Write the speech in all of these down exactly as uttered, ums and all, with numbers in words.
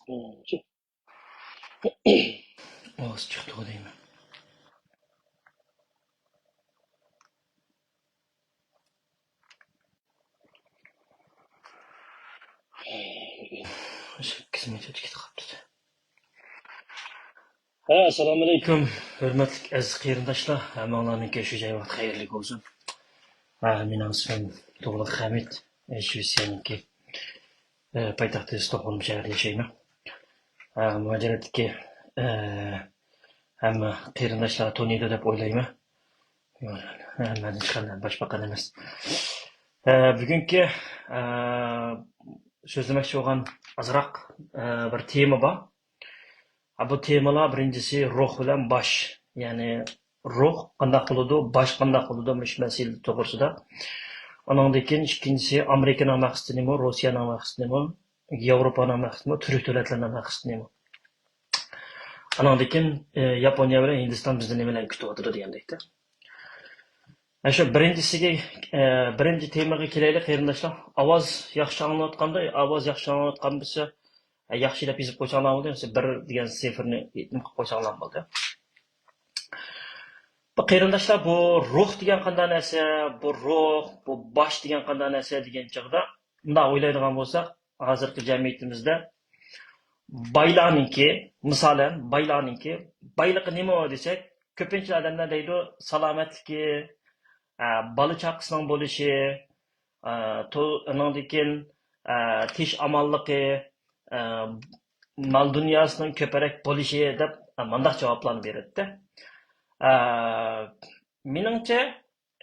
ئوز چىقتىغۇ دەيمەن. سەككىز مىنۇت ئۆتۈپ كېتىپ قاپتۇ. ھە، ئەسسالامۇئەلەيكۇم، ھۆرمەتلىك ئەزىز قېرىنداشلار، ھەممىڭلارنىڭكى شۇ جاي ۋاقتى خەيرلىك بولسۇن. ھە، مېنىڭ ئىسمىم تۇغلۇق ھەمىت، شىۋېتسىيەنىڭكى، ئە، پايتەختى ستوكھولم شەھىرىدە ياشايمەن. ھە، مۇھاجىرەتتىكى، ئە، ھەممە قېرىنداشلار تونۇيدۇ دەپ ئويلايمەن. ھە، مەن ھېچقانداق باشباقان ئەمەس. ھە، بۈگۈنكى، ئە، سۆزلىمەكچى بولغان ئازراق، ئە، بىر تېما بار. ھە، بۇ تېمىلار بىرىنچىسى روھ بىلەن باش. يەنى روھ قانداق بولىدۇ، باش قانداق بولىدۇ، مۇشۇ مەسىلە توغرىسىدا. ئانىڭدىن كېيىن ئىككىنچىسى ئامېرىكىنىڭ مەقسىتى نېمە، روسىيەنىڭ مەقسىتى نېمە، ياۋروپانىڭ مەقسىتى نېمە، تۈرك دۆلەتلىرىنىڭ مەقسىتى نېمە. ئانىڭدىن كېيىن، ئە، ياپونىيە بىلەن ھىندىستان بىزدىن نېمىلەرنى كۈتۈۋاتىدۇ دېگەندەكتە. ئە، شۇ بىرىنچىسىگە، ئە، بىرىنچى تېمىغا كېلەيلى، قېرىنداشلار. ئاۋاز ياخشى ئاڭلىنىۋاتقاندا، ئاۋاز ياخشى ئاڭلىنىۋاتقان بولسا، ئە، ياخشى دەپ يېزىپ قويساڭلار بولدى. مەسىلەن، بىر دېگەن سىفىرنى نېمە قىلىپ قويساڭلار بولدى. بۇ قېرىنداشلار، بۇ روھ دېگەن قانداق نەرسە، بۇ روھ، بۇ باش دېگەن قانداق نەرسە دېگەن چاغدا، مۇنداق ئويلايدىغان بولساق، ھازىرقى جەمئىيىتىمىزدە بايلارنىڭكى، مىسالەن، بايلارنىڭكى بايلىقى نېمە دېسەك، كۆپىنچە ئادەملەر دەيدۇ، سالامەتلىكى، ئە، بالا چاقىسىنىڭ بولۇشى، ئە، تو-، ئۇنىڭدىن كېيىن، ئە، تىنچ ئامانلىقى، ئە، مال دۇنياسىنىڭ كۆپرەك بولۇشى دەپ، ئە، مۇنداق جاۋابلارنى بېرەتتى. ئە، مېنىڭچە،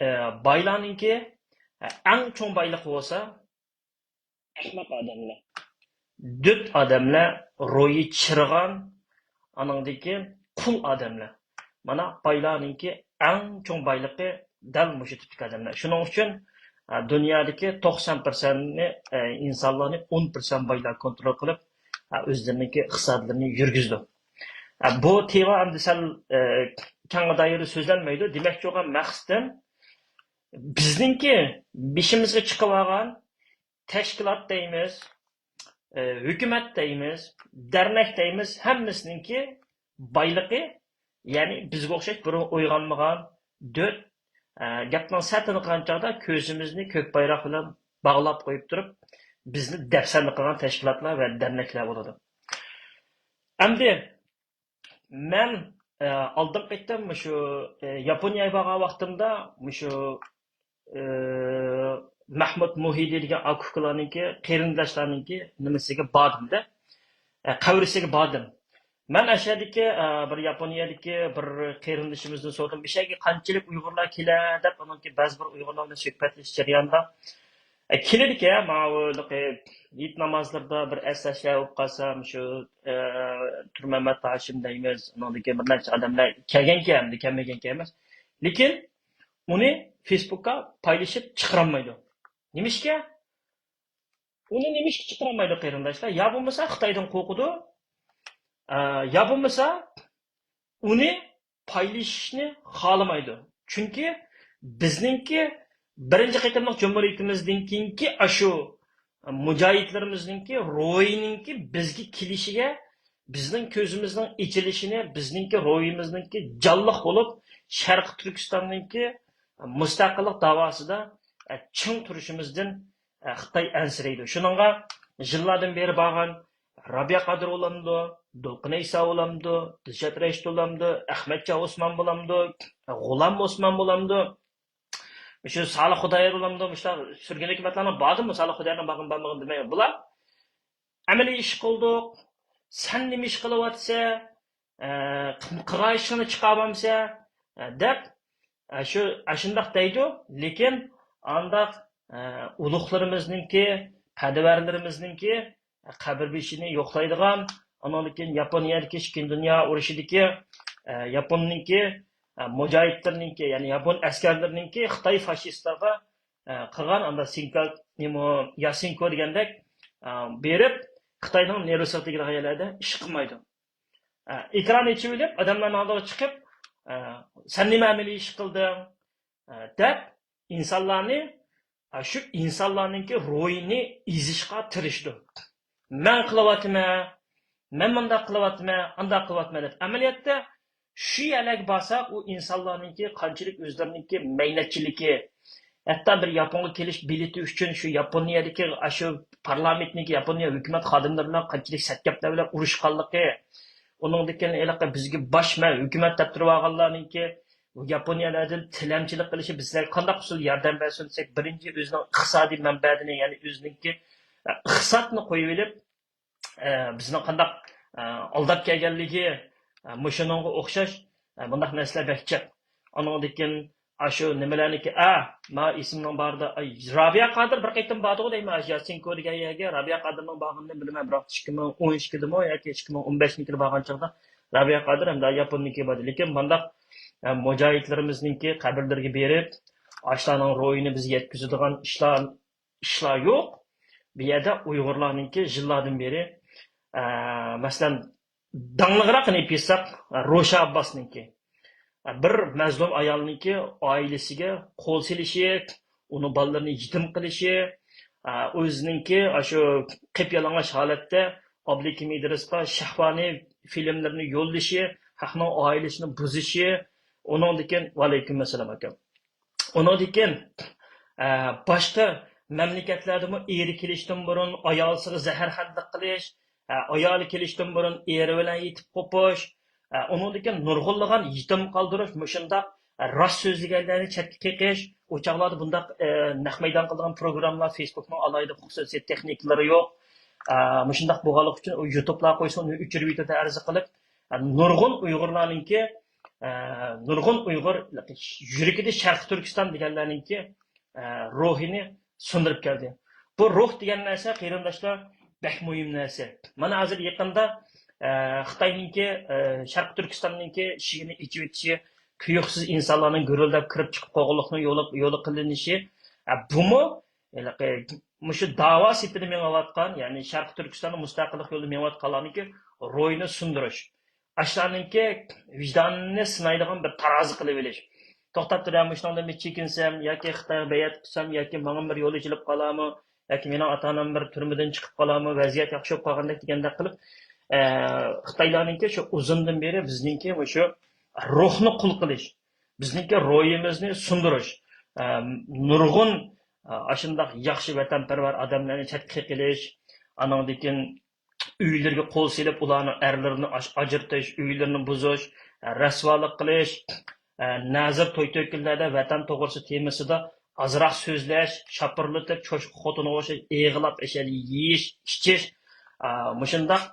ئە، بايلارنىڭكى، ئە، ئەڭ چوڭ بايلىقى بولسا، ئەخمەق ئادەملەر، دۆت ئادەملەر، روھى چىرىغان، ئانىڭدىن كېيىن قۇل ئادەملەر. مانا بايلارنىڭكى ئەڭ چوڭ بايلىقى دەل مۇشۇ تىپتىكى ئادەملەر. شۇنىڭ ئۈچۈن، ئە، دۇنيادىكى توقسان پىرسەنتنى، ئە، ئىنسانلارنى ئون پىرسەنت بايلار كونترول قىلىپ، ئە، ئۆزلىرىنىڭكى ئىقتىسادلىرىنى يۈرگۈزىدۇ. ئە، بۇ تېما ئەمدى سەل، ئە، كەڭ دائىرىدە سۆزلەنمەيدۇ. دېمەكچى بولغان مەقسىتىم، بىزنىڭكى بېشىمىزغا چىقىۋالغان تەشكىلات دەيمىز، ئە، ھۆكۈمەت دەيمىز، دەرنەك دەيمىز، ھەممىسىنىڭكى بايلىقى، يەنى بىزگە ئوخشاش بۇرۇن ئويغانمىغان دۆت، ئە، گەپنىڭ سەتىنى قىلغان چاغدا كۆزىمىزنى كۆك بايراق بىلەن باغلاپ قويۇپ تۇرۇپ، بىزنى دەپسەندە قىلغان تەشكىلاتلار ۋە دەرنەكلەر بولىدۇ. ئەمدى مەن، ئە، ئالدىنقى قېتىم مۇشۇ، ئە، ياپونىيەگە بارغان ۋاقتىمدا مۇشۇ، ئە، مەھمۇد مۇھىدى دېگەن ئاكا-ئۇكىلارنىڭكى، قېرىنداشلارنىڭكى نېمىسىگە باردىم-دە. ئە، قەبرىسىگە باردىم. مەن ئەشەدىكى، ئە، بىر ياپونىيەدىكى بىر قېرىندىشىمىزدىن سورىدىم، «بىشەگە قانچىلىك ئۇيغۇرلار كېلە؟» دەپ، ئۇنىڭكى بەزى بىر ئۇيغۇرلار بىلەن سۆھبەتلىشىش جەريانىدا، ئە، كېلىدىكەن، ماۋۇ ھېيت نامازلىرىدا بىر ئەسلەشلەر بولۇپ قالسا، شۇ، ئە، تۇرمەمەت ھاشىم دەيمىز، ئۇنىڭدىن كېيىن بىر نەچچە ئادەملەر كەلگەنكەن، ئەمدى كەلمىگەنكەن ئەمەس. لېكىن ئۇنى فېيسبۇكقا پايلىشىپ چىقىرالمايدۇ. نېمىشقا؟ ئۇنى نېمىشقا چىقىرالمايدۇ، قېرىنداشلار؟ يا بولمىسا خىتايدىن قورقىدۇ، ئە، يا بولمىسا ئۇنى پايلىشىشنى خالىمايدۇ. چۈنكى بىزنىڭكى بىرىنچى قېتىملىق جۇمھۇرىيىتىمىزدىن كېيىنكى ئاشۇ مۇجاھىدلىرىمىزنىڭكى روھىنىڭكى بىزگە كېلىشىگە، بىزنىڭ كۆزىمىزنىڭ ئېچىلىشىنى، بىزنىڭكى روھىمىزنىڭكى جانلىق بولۇپ، شەرقىي تۈركىستاننىڭكى مۇستەقىللىق داۋاسىدا، ئە، چىڭ تۇرۇشىمىزدىن، ئە، خىتاي ئەنسىرەيدۇ. شۇنىڭغا يىللاردىن بېرى بارغان رابىيە قادىر بولامدۇ، دولقۇن ئەيسا بولامدۇ، دىلشات رەشىت بولامدۇ، ئەخمەتجان ئوسمان بولامدۇ، غۇلام ئوسمان بولامدۇ، شۇ سالىھ خۇدايار بولامدۇ، مۇشۇلار سۈرگۈن ھۆكۈمەتلەرنىڭ باردىمۇ، سالىھ خۇدايارنىڭ بارغىنى بارمىغىنى دېمەيمەن. بۇلار ئەمەلىي ئىش قىلدۇق، سەن نېمە ئىش قىلىۋاتىسەن، ئە، قىلغان ئىشىڭنى چىقارمامسەن، ئە، دەپ، ئە، شۇ، ئاشۇنداق دەيدۇ. لېكىن ئانداق، ئە، ئۇلۇغلىرىمىزنىڭكى، پەدىۋەرلىرىمىزنىڭكى قەبرە بېشىنى يوقلايدىغان، ئانىڭدىن كېيىن ياپونىيەدىكى ئىككىنچى دۇنيا ئۇرۇشىدىكى، ئە، ياپوننىڭكى، ئە، مۇجاھىدلىرىنىڭكى، يەنى ياپون ئەسكەرلىرىنىڭكى خىتاي فاشىستلارغا، ئە، قىلغان ئاندا سىنكا، نېمە، ياسىنكو دېگەندەك، ئە، بېرىپ خىتاينىڭ نېرۋىسىغا تېگىدىغان يەرلەردە ئىش قىلمايدۇ. ئە، ئېكران ئېچىۋېلىپ، ئادەملەرنىڭ ئالدىغا چىقىپ، ئە، «سەن نېمە ئەمەلىي ئىش قىلدىڭ؟» ئە، دەپ، ئىنسانلارنى، ئە، شۇ ئىنسانلارنىڭكى روھىنى ئېزىشقا تىرىشىدۇ. «مەن قىلىۋاتىمەن، مەن مۇنداق قىلىۋاتىمەن، ئانداق قىلىۋاتىمەن دەپ. ئەمەلىيەتتە شۇ يەرلەرگە بارسا، ئۇ ئىنسانلارنىڭكى قانچىلىك ئۆزلىرىنىڭكى مەينەتچىلىكى، ھەتتا بىر ياپونغا كېلىش بېلىتى ئۈچۈن شۇ ياپونىيەدىكى ئاشۇ پارلامېنتنىڭكى، ياپونىيە ھۆكۈمەت خادىملىرى بىلەن قانچىلىك سەت گەپلەر بىلەن ئۇرۇشقانلىقى، ئۇنىڭدىن كېيىن ھېلىقى بىزگە باش، مەن ھۆكۈمەت دەپ تۇرۇۋالغانلارنىڭكى ياپونىيەلەردىن تىلەمچىلىك قىلىشى، بىزلەرگە قانداق ئۇسۇل ياردەم بەرسۇن دېسەك، بىرىنچى ئۆزىنىڭ ئىقتىسادىي مەنبەلىرىنى، يەنى ئۆزىنىڭكى، ئە، ئىقتىسادنى قويۇۋېلىپ، ئە، بىزنىڭ قانداق، ئە، ئالداپ كەلگەنلىكى، ئە، مۇشۇنىڭغا ئوخشاش، ئە، بۇنداق نەرسىلەر بەك جىق. ئانىڭدىن كېيىن ئاشۇ نېمىلەرنىكى، ئە، ما ئېسىمنىڭ بارىدا، ئاي، رابىيە قادىر بىر قېتىم باردىغۇ دەيمەن، ئاشۇ ياسىنكو دېگەن يەرگە رابىيە قادىرنىڭ بارغىنىنى بىلىمەن، بىراق ئىككى مىڭ ئون ئىككىدىمۇ ياكى ئىككى مىڭ ئون بەشنىڭكىدە بارغان چاغدا رابىيە قادىر ھەمدە ياپوننىڭكى باردى. لېكىن مانداق، ئە، مۇجاھىدلىرىمىزنىڭكى قەبرىلىرىگە بېرىپ، ئاشۇلارنىڭ روھىنى بىزگە يەتكۈزىدىغان ئىشلار، ئىشلار يوق. بۇ يەردە ئۇيغۇرلارنىڭكى يىللاردىن بېرى، ئە، مەسىلەن، داڭلىقراقىنى ئېيتساق، روشا ئابباسنىڭكى. بىر مەزلۇم ئايالنىڭكى ئائىلىسىگە قول سېلىشى، ئۇنىڭ بالىلىرىنى يېتىم قىلىشى، ئۆزىنىڭكى ئاشۇ قىپيالىڭاچ ھالەتتە ئابلىكىم ئىدرىسقا شەھۋانىي فىلىملىرىنى يوللىشى، خەقنىڭ ئائىلىسىنى بۇزۇشى، ئۇنىڭدىن كېيىن، ۋەئەلەيكۇم ئەسسالام ئاكام. ئۇنىڭدىن كېيىن، ئە، باشقا مەملىكەتلەردىمۇ ئېرى كېلىشتىن بۇرۇن ئايالىسىغا زەھەرخەندىلىك قىلىش، ئە، ئايالى كېلىشتىن بۇرۇن ئېرى بىلەن يېتىپ قوپۇش، ئە، ئۇنىڭدىن كېيىن نۇرغۇنلىغان يېتىم قالدۇرۇش، مۇشۇنداق، ئە، راست سۆزلىگەنلەرنى چەتكە قېقىش، ئۇ چاغلاردا بۇنداق، ئە، نەق مەيدان قىلىدىغان پروگراممىلار، فېيسبۇكنىڭ ئالاھىدە خۇسۇسىي تېخنىكىلىرى يوق. ئە، مۇشۇنداق بولغانلىقى ئۈچۈن ئۇ يۇتۇبلارغا قويسا، ئۇنى ئۆچۈرۈۋېتىدۇ ئەرز قىلىپ. ئە، نۇرغۇن ئۇيغۇرلارنىڭكى، ئە، نۇرغۇن ئۇيغۇر يۈرىكىدە شەرقىي تۈركىستان دېگەنلەرنىڭكى، ئە، روھىنى سۇندۇرۇپ كەلدى. بۇ روھ دېگەن نەرسە، قېرىنداشلار، بەك مۇھىم نەرسە. مانا ھازىر يېقىندا، ئە، خىتاينىڭكى، ئە، شەرقىي تۈركىستاننىڭكى ئىشىكىنى ئېچىۋېتىشى، تۇيۇقسىز ئىنسانلارنىڭ گۈرۈلدەپ كىرىپ چىقىپ قالغانلىقنىڭ يولى، يولى قىلىنىشى، ئە، بۇمۇ ھېلىقى مۇشۇ داۋا سېپىدە مېڭىۋاتقان، يەنى شەرقىي تۈركىستاندا مۇستەقىللىق يولىدا مېڭىۋاتقانلارنىڭكى روھىنى سۇندۇرۇش. ئاشۇلارنىڭكى ۋىجدانىنى سىنايدىغان بىر تارازا قىلىۋېلىش. توختاپ تۇرە، مۇشۇنىڭدىن بىر چېكىنسەم ياكى خىتايغا بەيئەت قىلسام ياكى ماڭا بىر يول ئېچىلىپ قالارمۇ ياكى مېنىڭ ئاتا-ئانام بىر تۈرمىدىن چىقىپ قالارمۇ، ۋەزىيەت ياخشى بولۇپ قالغاندەك دېگەندەك قىلىپ، ئە، خىتايلارنىڭكى شۇ ئۇزۇندىن بېرى بىزنىڭكى مۇشۇ روھنى قۇل قىلىش، بىزنىڭكى روھىمىزنى سۇندۇرۇش، ئە، نۇرغۇن، ئە، ئاشۇنداق ياخشى ۋەتەنپەرۋەر ئادەملەرنى چەتكە قېقىلىش، ئانىڭدىن كېيىن ئۆيلىرىگە قول سېلىپ، ئۇلارنىڭ ئەرلىرىنى ئاج-، ئاجرىتىش، ئۆيلىرىنى بۇزۇش، ئە، رەسۋالىق قىلىش، ئە، نەزىر توي-تۆكۈنلەردە ۋەتەن توغرىسى تېمىسىدا ئازراق سۆزلەش، شاپىرلىتىپ، چوشقا خوتۇنىغا ئوخشاش ئېغىلاپ ئەشەدە يېيىش، ئىچىش، ئە، مۇشۇنداق،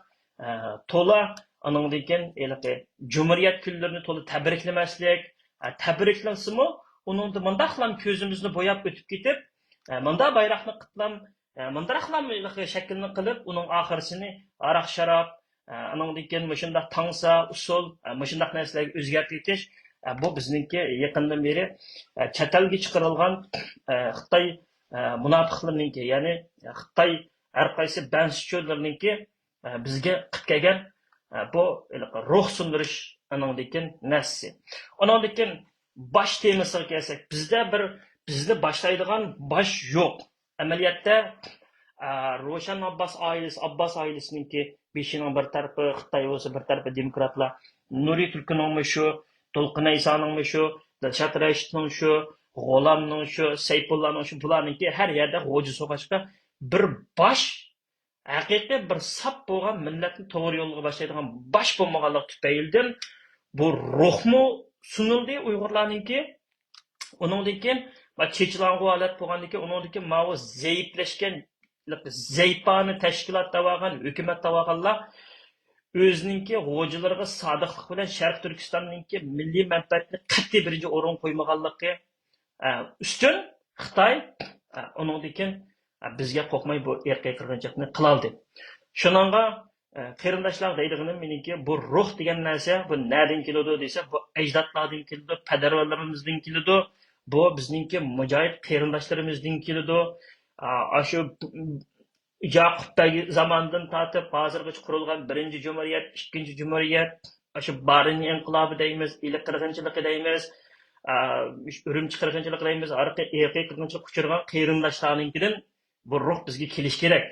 ئە، تولا، ئانىڭدىن كېيىن ھېلىقى جۇمھۇرىيەت كۈنلىرىنى تولا تەبرىكلىمەسلىك، ئە، تەبرىكلىسىمۇ، ئۇنىڭدا مۇنداقلا كۆزىمىزنى بوياپ ئۆتۈپ كېتىپ، ئە، مۇنداق بايراقنى قىتلام، ئە، مۇنداقلا شەكىلنى قىلىپ، ئۇنىڭ ئاخىرسىنى ھاراق-شاراب، ئە، ئۇنىڭدىن كېيىن مۇشۇنداق تاڭسا، ئۇسسۇل، ئە، مۇشۇنداق نەرسىلەرگە ئۆزگەرتىۋېتىش، ئە، بۇ بىزنىڭكى يېقىندىن بېرى، ئە، چەت ئەلگە چىقىرىلغان، ئە، خىتاي، ئە، مۇناپىقلىرىنىڭكى، يەنى خىتاي ھەر قايسى بەنسىچۈلىرىنىڭكى، ئە، بىزگە قىلىپ كەلگەن، ئە، بۇ ھېلىقى روھ سۇندۇرۇش ئۇنىڭدىن كېيىن نەرسىسى. ئۇنىڭدىن كېيىن باش تېمىسىغا كەلسەك، بىزدە بىر، بىزنى باشلايدىغان باش يوق. ئەمەلىيەتتە، ئە، روشەن ئابباس ئائىلىسى، ئابباس ئائىلىسىنىڭكى بېشىنىڭ بىر تەرىپى خىتاي بولسا، بىر تەرىپى دېموكراتلار. نۇرى تۈركىنىڭمۇ شۇ، دولقۇن ئەيسانىڭمۇ شۇ، دىلشات رەشىتنىڭ شۇ، غۇلامنىڭ شۇ، سەيپۇللانىڭ شۇ، بۇلارنىڭكى ھەر يەردە غوجا سوغاشقا بىر باش، ھەقىقىي بىر ساپ بولغان مىللەتنى توغرا يولغا باشلايدىغان باش بولمىغانلىقى تۈپەيلىدىن بۇ روھمۇ سۇنۇلدى ئۇيغۇرلارنىڭكى. ئۇنىڭدىن كېيىن، ما، چېچىلاڭغۇ ھالەت بولغاندىن كېيىن، ئۇنىڭدىن كېيىن ماۋۇ زەئىپلەشكەن، زەيپانە تەشكىلات دەۋالغان، ھۆكۈمەت دەۋالغانلار ئۆزىنىڭكى غوجىلىرىغا سادىقلىق بىلەن شەرقىي تۈركىستاننىڭكى مىللىي مەنپەئەتىنى قەتئىي بىرىنچى ئورۇنغا قويمىغانلىقى، ئە، ئۈستۈن خىتاي، ئە، ئۇنىڭدىن كېيىن، ئە، بىزگە قورقماي بۇ ئىرقىي قىرغىنچىلىقنى قىلالدى. شۇنىڭغا، ئە، قېرىنداشلار دەيدىغىنىم مېنىڭكى، بۇ روھ دېگەن نەرسە، بۇ نەدىن كېلىدۇ دېسە، بۇ ئەجدادلاردىن كېلىدۇ، پەدەرۋەلىرىمىزدىن كېلىدۇ، بۇ بىزنىڭكى مۇجاھىد قېرىنداشلىرىمىزدىن كېلىدۇ. ئا، ئاشۇ ياقۇپ بەگ زامانىدىن تارتىپ ھازىرغىچە قۇرۇلغان بىرىنچى جۇمھۇرىيەت، ئىككىنچى جۇمھۇرىيەت، ئاشۇ بارىن ئىنقىلابى دەيمىز، ئىلى قىرغىنچىلىقى دەيمىز، ئا، ئۈرۈمچى قىرغىنچىلىقى دەيمىز، ھەرقى-، ئىرقىي قىرغىنچىلىققا ئۇچرىغان قېرىنداشلارنىڭكىدىن بۇ روھ بىزگە كېلىشى كېرەك.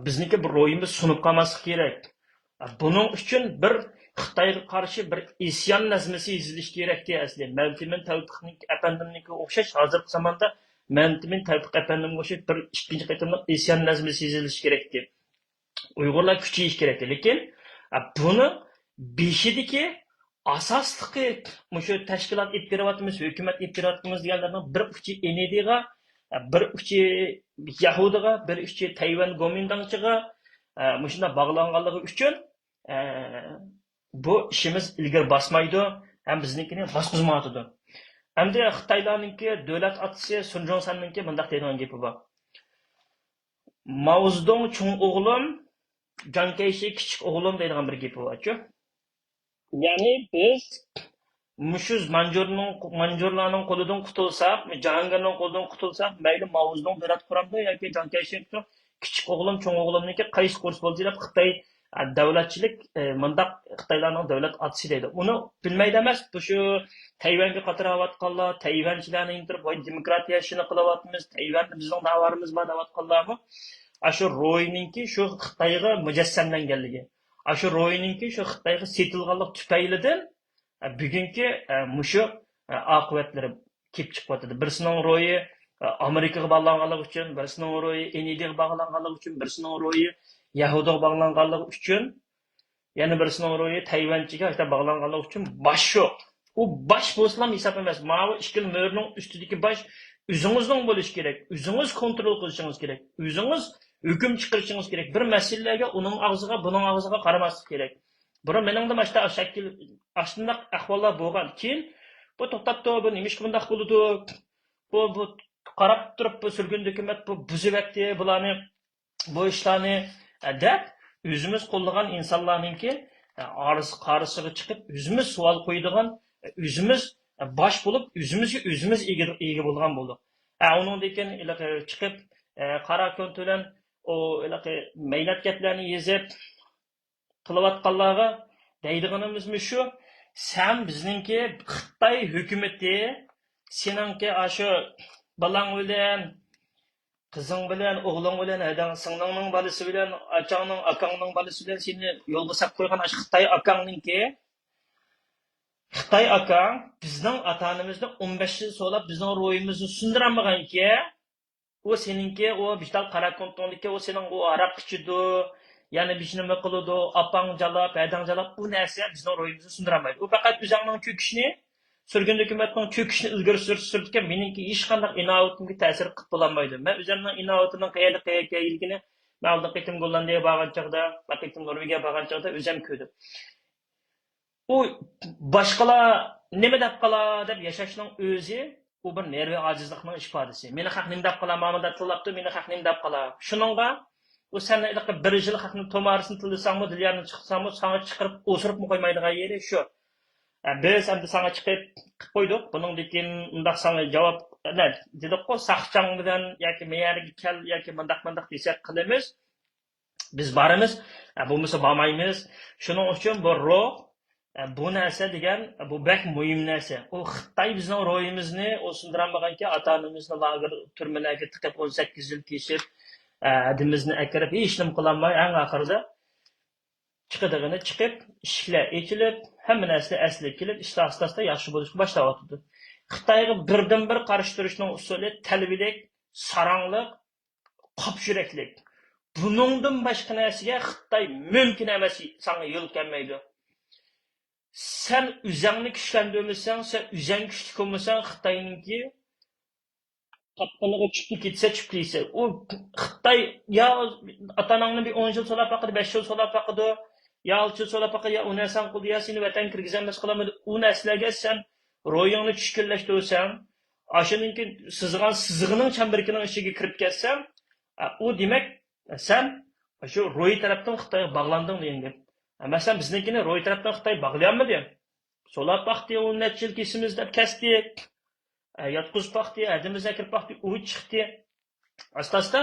بىزنىڭكى بۇ روھىمىز سۇنۇپ قالماسلىقى كېرەك. بۇنىڭ ئۈچۈن بىر خىتايغا قارشى بىر ئىسيان نەزمىسى يېزىلىشى كېرەكتى ئەسلى. مەمتىمىن تەۋپىق ئەپەندىمنىڭكىگە ئوخشاش، ھازىرقى زاماندا مەمتىمىن تەۋپىق ئەپەندىمگە ئوخشاش بىر ئىككىنچى قېتىملىق ئىسيان نەزمىسى يېزىلىشى كېرەكتى. ئۇيغۇرلار كۈچىيىشى كېرەكتى. لېكىن، ئە، بۇنى بېشىدىكى ئاساسلىقى مۇشۇ تەشكىلات ئېلىپ بېرىۋاتىمىز، ھۆكۈمەت ئېلىپ بېرىۋاتىمىز دېگەنلەرنىڭ بىر ئۇچى ئېنىدىغا، بىر ئۇچى يەھۇدىغا، بىر ئۇچى تەيۋەن گومىنداڭچىغا، مۇشۇنداق باغلانغانلىقى ئۈچۈن، بۇ ئىشىمىز ئىلگىرى باسمايدۇ ھەم بىزنىڭكىنى باسقۇزمايۋاتىدۇ. ئەمدى خىتايلارنىڭكى دۆلەت ئاتىسى سۇن جۇڭسەننىڭكى مۇنداق دەيدىغان گېپى بار. ماۋزېدۇڭ چوڭ ئوغلۇم، جاڭ كەيشى كىچىك ئوغلۇم دەيدىغان بىر گېپى بارچۇ. يەنى بىز مۇشۇ مانجۇرنىڭ، مانجۇرلارنىڭ قولىدىن قۇتۇلساق، جاھانگىرنىڭ قولىدىن قۇتۇلساق، مەيلى ماۋزېدۇڭ دۆلەت قۇرامدۇ ياكى جاڭ كەيشى، كىچىك ئوغلۇم، چوڭ ئوغلۇمنىڭكى قايسى قۇرسا بولدى دەپ خىتاي، ئە، دۆلەتچىلىك، ئە، مۇنداق خىتايلارنىڭ دۆلەت ئاتىسى دەيدۇ. ئۇنى بىلمەيدۇ ئەمەس، بۇ شۇ تەيۋەنگە قاتراۋاتقانلار، تەيۋەنچىلەرنى ئىنتىرىپ، ۋاي دېموكراتىيە ئىشىنى قىلىۋاتىمىز، تەيۋەندە بىزنىڭ داۋالىرىمىز بار دەۋاتقانلارمۇ ئاشۇ روينىڭكى شۇ خىتايغا مۇجەسسەملەنگەنلىكى، ئاشۇ روينىڭكى شۇ خىتايغا سېتىلغانلىق تۈپەيلىدىن، ئە، بۈگۈنكى، ئە، مۇشۇ، ئە، ئاقىۋەتلىرى كېلىپ چىقىۋاتىدۇ. بىرسىنىڭ رويى، ئە، ئامېرىكىغا باغلانغانلىقى ئۈچۈن، بىرسىنىڭ رويى ئېنىدىغا باغلانغانلىقى ئۈچۈن، بىرسىنىڭ رويى يەھۇدىغا باغلانغانلىقى ئۈچۈن، يەنە بىرسىنىڭ رويى تەيۋەنچىگە باغلانغانلىقى ئۈچۈن باش يوق. ئۇ باش بولسىلا ھېساب ئەمەس. ماۋۇ ئىككىلا مۆرىنىڭ ئۈستىدىكى باش ئۆزىڭىزنىڭ بولۇشى كېرەك. ئۆزىڭىز كونترول قىلىشىڭىز كېرەك. ئۆزىڭىز ھۆكۈم چىقىرىشىڭىز كېرەك. بىر مەسىلىلەرگە ئۇنىڭ ئاغزىغا، بۇنىڭ ئاغزىغا قارىماسلىق كېرەك. بۇرۇن مېنىڭدە مانا شۇنداق شەكىل، ئاشۇنداق ئەھۋاللار بولغان. كېيىن بۇ توختاپتۇ، بۇ نېمىشقا بۇنداق بولىدۇ؟ بۇ، بۇ قاراپ تۇرۇپ، بۇ سۈرگۈن ھۆكۈمەت بۇ بۇزۇۋەتتى بۇلارنى، بۇ ئىشلارنى، ئە، دەپ، ئۆزىمىز قوللىغان ئىنسانلارنىڭكى، ئە، ئارىسى قارىسىغا چىقىپ، ئۆزىمىز سوئال قويىدىغان، ئۆزىمىز، ئە، باش بولۇپ، ئۆزىمىزگە ئۆزىمىز ئىگە، ئىگە بولغان بولدۇق. ئە، ئۇنىڭدىن كېيىن ھېلىقى چىقىپ، ئە، قارا كونت بىلەن ئۇ ھېلىقى مەينەت گەپلەرنى يېزىپ، قىلىۋاتقانلارغا دەيدىغىنىمىز مۇشۇ، سەن بىزنىڭكى خىتاي ھۆكۈمىتى سېنىڭكى ئاشۇ بالاڭ بىلەن، قىزىڭ بىلەن، ئوغلۇڭ بىلەن، ھەدەڭ سىڭلىڭنىڭ بالىسى بىلەن، ئاچاڭنىڭ، ئاكاڭنىڭ بالىسى بىلەن سېنى يولغا سەپ قويغان ئاشۇ خىتاي ئاكاڭنىڭكى، خىتاي ئاكاڭ بىزنىڭ ئاتا-ئانىمىزنى ئون بەش يىل سولاپ، بىزنىڭ روھىمىزنى سۇندۇرالمىغانكى، ئۇ سېنىڭكى، ئۇ بىشتال قارا كونتۇڭدىكى، ئۇ سېنىڭ ئۇ ھاراق ئىچىدۇ، يەنە بىر نېمە قىلىدۇ، ئاپاڭ جالاپ، ھەدەڭ جالاپ، ئۇ نەرسە بىزنىڭ روھىمىزنى سۇندۇرالمايدۇ. ئۇ پەقەت ئۆزەڭنىڭ چۆكۈشىنى، سۈرگۈن ھۆكۈمەتنىڭ چۆكۈشىنى ئىلگىرى سۈر-، سۈرىدىكەن، مېنىڭكى ھېچقانداق ئىناۋىتىمگە تەسىر قىلىپ بولالمايدۇ. مەن ئۆزۈمنىڭ ئىناۋىتىمنىڭ قەيەردە، قەيەرگە ئىكەنلىكىنى مەن ئالدىنقى قېتىم گوللاندىيەگە بارغان چاغدا، بۇ قېتىم نورۋېگىيەگە بارغان چاغدا ئۆزۈم كۆردۈم. ئۇ باشقىلار نېمە دەپ قالا دەپ ياشاشنىڭ ئۆزى، ئۇ بىر نېرۋا ئاجىزلىقنىڭ ئىپادىسى. مېنى خەق نېمە دەپ قالا، مانا مۇنداق تىللاپتۇ، مېنى خەق نېمە دەپ قالا. شۇنىڭغا ئۇ سەن ھېلىقى بىر يىل خەقنىڭ تومارىسىنى تىللىساڭمۇ، دىليارنى چىقساڭمۇ، ساڭا چىقىرىپ ئوسۇرۇپمۇ قويمايدىغان يېرى شۇ. ئە، بىز ئەمدى ساڭا چىقىپ قىلىپ قويدۇق. بۇنىڭدىن كېيىن ئۇنداق ساڭا جاۋاب، نە، دېدۇققۇ، ساقچاڭ بىلەن ياكى مەيەرگە كەل ياكى مۇنداق مۇنداق دېسەك قىلىمىز. بىز بارىمىز، ئە، بولمىسا بارمايمىز. شۇنىڭ ئۈچۈن بۇ روھ، ئە، بۇ نەرسە دېگەن، بۇ بەك مۇھىم نەرسە. ئۇ خىتاي بىزنىڭ روھىمىزنى ئۇ سۇندۇرالمىغانكى، ئاتا-ئانىمىزنى لاگېر، تۈرمىلەرگە تىقىپ، ئون سەككىز يىل تېشىپ، ئە، ھەددىمىزنى ئەكىرىپ، ھېچنېمە قىلالماي، ئەڭ ئاخىرىدا چىقىدىغىنى چىقىپ، ئىشىكلەر ئېچىلىپ، ھەممە نەرسە ئەسلىگە كېلىپ، ئىشلار ئاستا-ئاستا ياخشى بولۇشقا باشلاۋاتىدۇ. خىتايغا بىردىنبىر قارشى تۇرۇشنىڭ ئۇسۇلى تەلۋىلىك، ساراڭلىق، قاپيۈرەكلىك. بۇنىڭدىن باشقا نەرسىگە خىتاي مۇمكىن ئەمەس، ساڭا يول كەلمەيدۇ. سەن ئۆزەڭنى كۈچلەندۈرمىسەڭ، سەن ئۆزەڭ كۈچلۈك بولمىساڭ، خىتاينىڭكى قاپقىنىغا چۈشۈپ كەتسە، چۈشۈپ كەتسە. ئۇ خىتاي يا ئاتا-ئاناڭنى بىر ئون يىل سولاپ باقىدۇ، بەش يىل سولاپ باقىدۇ، يا ئالتە يىل سولاپ باقىدۇ، يا ئۇ نەرسەڭ قىلدى، يا سېنى ۋەتەنگە كىرگۈزەلمەس قىلالمايدۇ. ئۇ نەرسىلەرگە سەن روھىڭنى چۈشكۈنلەشتۈرسەڭ، ئاشۇنىڭكى سىزغان سىزىقىنىڭ چەمبىرىكىنىڭ ئىچىگە كىرىپ كەتسەڭ، ئۇ دېمەك، سەن شۇ روھىي تەرەپتىن خىتايغا باغلاندىڭ دېگەن گەپ. مەسىلەن، بىزنىڭكىنى روھىي تەرەپتىن خىتاي باغلىيالمىدى. سولاپ باقتى، ئۇ نەچچە يىل كېسىمىز دەپ كەستى. ياتقۇزۇپ باقتى، ھەددىمىزنى ئەكىرىپ باقتى، ئۇ چىقتى. ئاستا-ئاستا،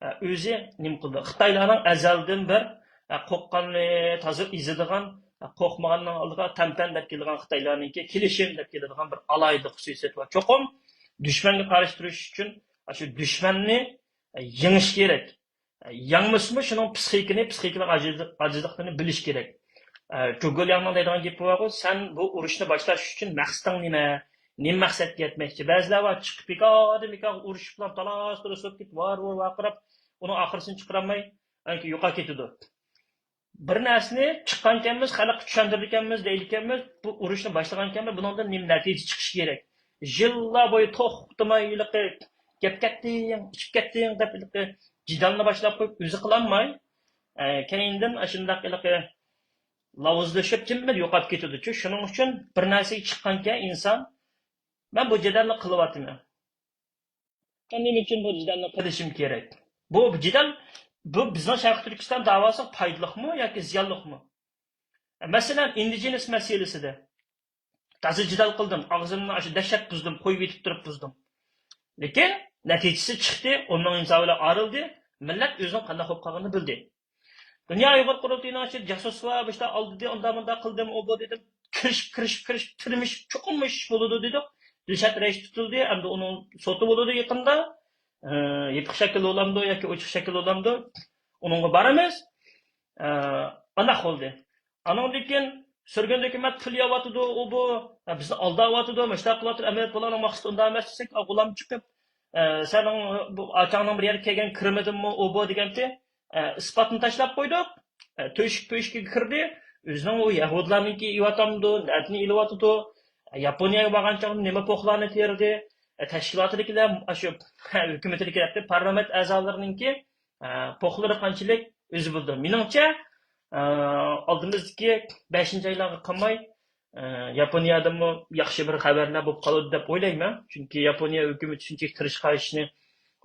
ئە، ئۆزى نېمە قىلدى؟ خىتايلارنىڭ ئەزەلدىن بىر، ئە، قورققاننى تازا ئېزىدىغان، ئە، قورقمىغاننىڭ ئالدىغا تەمپەن دەپ كېلىدىغان، خىتايلارنىڭكى كېلىشىم دەپ كېلىدىغان بىر ئالاھىدە خۇسۇسىيىتى بار. چوقۇم دۈشمەنگە قارشى تۇرۇش ئۈچۈن، ئە، شۇ دۈشمەننى، ئە، يېڭىش كېرەك. ياڭمىسىمۇ شۇنىڭ پسىخىكىنى، پسىخىكىنىڭ ئاجىز-، ئاجىزلىقىنى بىلىش كېرەك. ئە، جۇگو لياڭنىڭ دەيدىغان گېپى بارغۇ، سەن بۇ ئۇرۇشنى باشلاش ئۈچۈن مەقسىتىڭ نېمە؟ نېمە مەقسەتكە يەتمەكچى؟ بەزىلەر بار، چىقىپ بىكاردىن بىكارغا ئۇرۇشۇپ بىلەن تالاس-تۇرۇش بولۇپ كېتىپ، ۋار-ۋۇر ۋارقىراپ، ئۇنىڭ ئاخىرىسىنى چىقىرالماي، ئەنكى يوقاپ كېتىدۇ. بىر نەرسىنى چىققانكەنمىز، خەلققە چۈشەندۈرىدىكەنمىز، دەيدىكەنمىز، بۇ ئۇرۇشنى باشلىغانكەنمىز، بۇنىڭدىن نېمە نەتىجە چىقىشى كېرەك؟ يىللار بويى توختىماي ھېلىقى «گەپ كەتتىڭ، ئىچىپ كەتتىڭ» دەپ ھېلىقى جېدەلنى باشلاپ قويۇپ، ئۆزى قىلالماي، ئە، كەينىدىن ئاشۇنداق ھېلىقى لاۋۇزلىشىپ، جىممىدە يوقاپ كېتىدۇچۇ. شۇنىڭ ئۈچۈن بىر نەرسىگە چىققانكەن ئىنسان، مەن بۇ جېدەلنى قىلىۋاتىمەن. مەن نېمە ئۈچۈن بۇ جېدەلنى قىلىشىم كېرەك؟ بۇ جېدەل، بۇ بىزنىڭ شەرقىي تۈركىستان داۋاسىغا پايدىلىقمۇ ياكى زىيانلىقمۇ؟ مەسىلەن، ئىندىجېنىس مەسىلىسىدە تازا جېدەل قىلدىم، ئاغزىمنى ئاشۇ دەھشەت بۇزدۇم، قويۇپ يېتىپ تۇرۇپ بۇزدۇم. لېكىن نەتىجىسى چىقتى، ئون مىڭ ئىنسان بىلەن ئايرىلدى، مىللەت ئۆزىنىڭ قانداق بولۇپ قالغىنىنى بىلدى. دۇنيا ئۇيغۇر قۇرۇلتىيىنىڭ ئىچىدە جاسۇس بار، بۇ ئىشتا ئالدىدى، ئۇنداق مۇنداق قىلدىم، ئۇ بۇ دېدىم. كىرىشىپ، كىرىشىپ، كىرىشىپ، تۈرمە ئىش، چوقۇم ئىش بولىدۇ دېدۇق. دىلشات رەئىس تۇتۇلدى، ئەمدى ئۇنىڭ سوتى بولىدۇ يېقىندا. ئى، يېپىق شەكىلدە بولامدۇ ياكى ئوچۇق شەكىلدە بولامدۇ؟ ئۇنىڭغا بارىمىز. ئى، ئانداق بولدى. ئاندىن كېيىن سۈرگۈن ھۆكۈمەت پۇل يەۋاتىدۇ، ئۇ بۇ، بىزنى ئالداۋاتىدۇ، مۇشۇنداق قىلىۋاتىدۇ، ئەمەلىيەت بۇلارنىڭ مەقسىتى ئۇنداق ئەمەس دېسەك، غۇلام چىقىپ، ئى، سېنىڭ بۇ ئاچاڭنىڭ بىر يەرگە كەلگەن كىرىمىدىنمۇ ئۇ بۇ دېگەنتى. ئە، ئىسپاتنى تاشلاپ قويدۇق. ئە، تۆشۈك پۆشۈكىگە كىردى. ئۆزىنىڭ ئۇ يەھۇدىيلارنىڭكى ئېلىۋاتامدۇ، نەدىن ئېلىۋاتىدۇ؟ ئە، ياپونىيەگە بارغان چاغدا نېمە پوخلارنى تېرىدى؟ ئە، تەشكىلاتىدىكىلەر، ئاشۇ، ھە، ھۆكۈمىتىدىكىلەر، پارلامېنت ئەزالىرىنىڭكى، ئە، پوخلىرى قانچىلىك ئۆزى بىلىدۇ. مېنىڭچە، ئە، ئالدىمىزدىكى بەشىنچى ئايلارغا قالماي، ئە، ياپونىيەدىنمۇ ياخشى بىر خەۋەرلەر بولۇپ قالىدۇ دەپ ئويلايمەن. چۈنكى ياپونىيە ھۆكۈمىتى شۇنچىلىك تىرىشقان ئىشنى،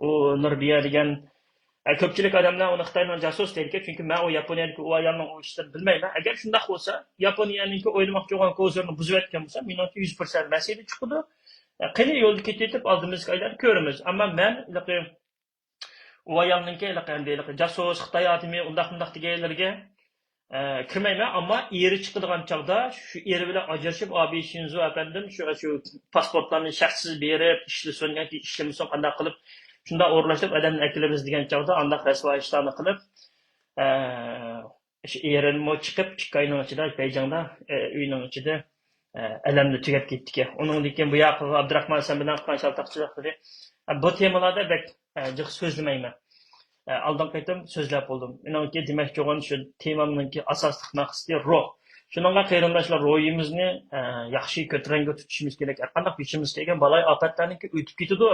ئۇ نۇربىيە دېگەن، ئە، كۆپچىلىك ئادەملەر ئۇنى خىتاينىڭ جاسۇسى دەيدىكەن. چۈنكى مەن ئۇ ياپونىيەدىكى ئۇ ئايالنىڭ ئۇ ئىشلىرىنى بىلمەيمەن. ئەگەر شۇنداق بولسا، ياپونىيەنىڭكى ئويلىماقچى بولغان كوزىرنى بۇزۇۋەتكەن بولسا، مېنىڭچە يۈز پىرسەنت مەسىلە چىقىدۇ. ئە، قېنى يولدا كېتىۋېتىپ ئالدىمىزدىكى ئايلارنى كۆرىمىز. ئەمما مەن ھېلىقى ئۇ ئايالنىڭكى ھېلىقى ئەمدى ھېلىقى جاسۇس، خىتاي ئادىمى، ئۇنداق مۇنداق دېگەنلىرىگە، ئە، كىرمەيمەن. ئەمما ئېرى چىقىدىغان چاغدا شۇ ئېرى بىلەن ئاجرىشىپ، ئابى شىنزو ئەپەندىم شۇ، شۇ پاسپورتلارنى شەرتسىز بېرىپ، ئىشلىسۇن ياكى ئىشلىمىسۇن، قانداق قىلىپ شۇنداق ئورۇنلاشتۇرۇپ ئادەمنى ئەكېلىمىز دېگەن چاغدا ئانداق رەسۋا ئىشلارنى قىلىپ، ئە، شۇ ئېرىمۇ چىقىپ، ئىككى ئاينىڭ ئىچىدە بېيجىڭدا، ئە، ئۆينىڭ ئىچىدە، ئە، ئەلەمدە تۈگەپ كەتتىكەن. ئۇنىڭدىن كېيىن بۇ ياقىغا ئابدۇراخمان ھەسەن بىلەن قىلغان شالتاقچىلىق دېدى. ئە، بۇ تېمىلاردا بەك، ئە، جىق سۆزلىمەيمەن. ئە، ئالدىنقى قېتىم سۆزلەپ بولدۇم. مېنىڭكى دېمەكچى بولغان شۇ تېمامنىڭكى ئاساسلىق مەقسىتى روھ. شۇنىڭغا قېرىنداشلار روھىمىزنى، ئە، ياخشى كۆتۈرەڭگۈ تۇتۇشىمىز كېرەك. ھەرقانداق بېشىمىزغا كەلگەن بالايىئاپەتلەرنىڭكى ئۆتۈپ كېتىدۇ.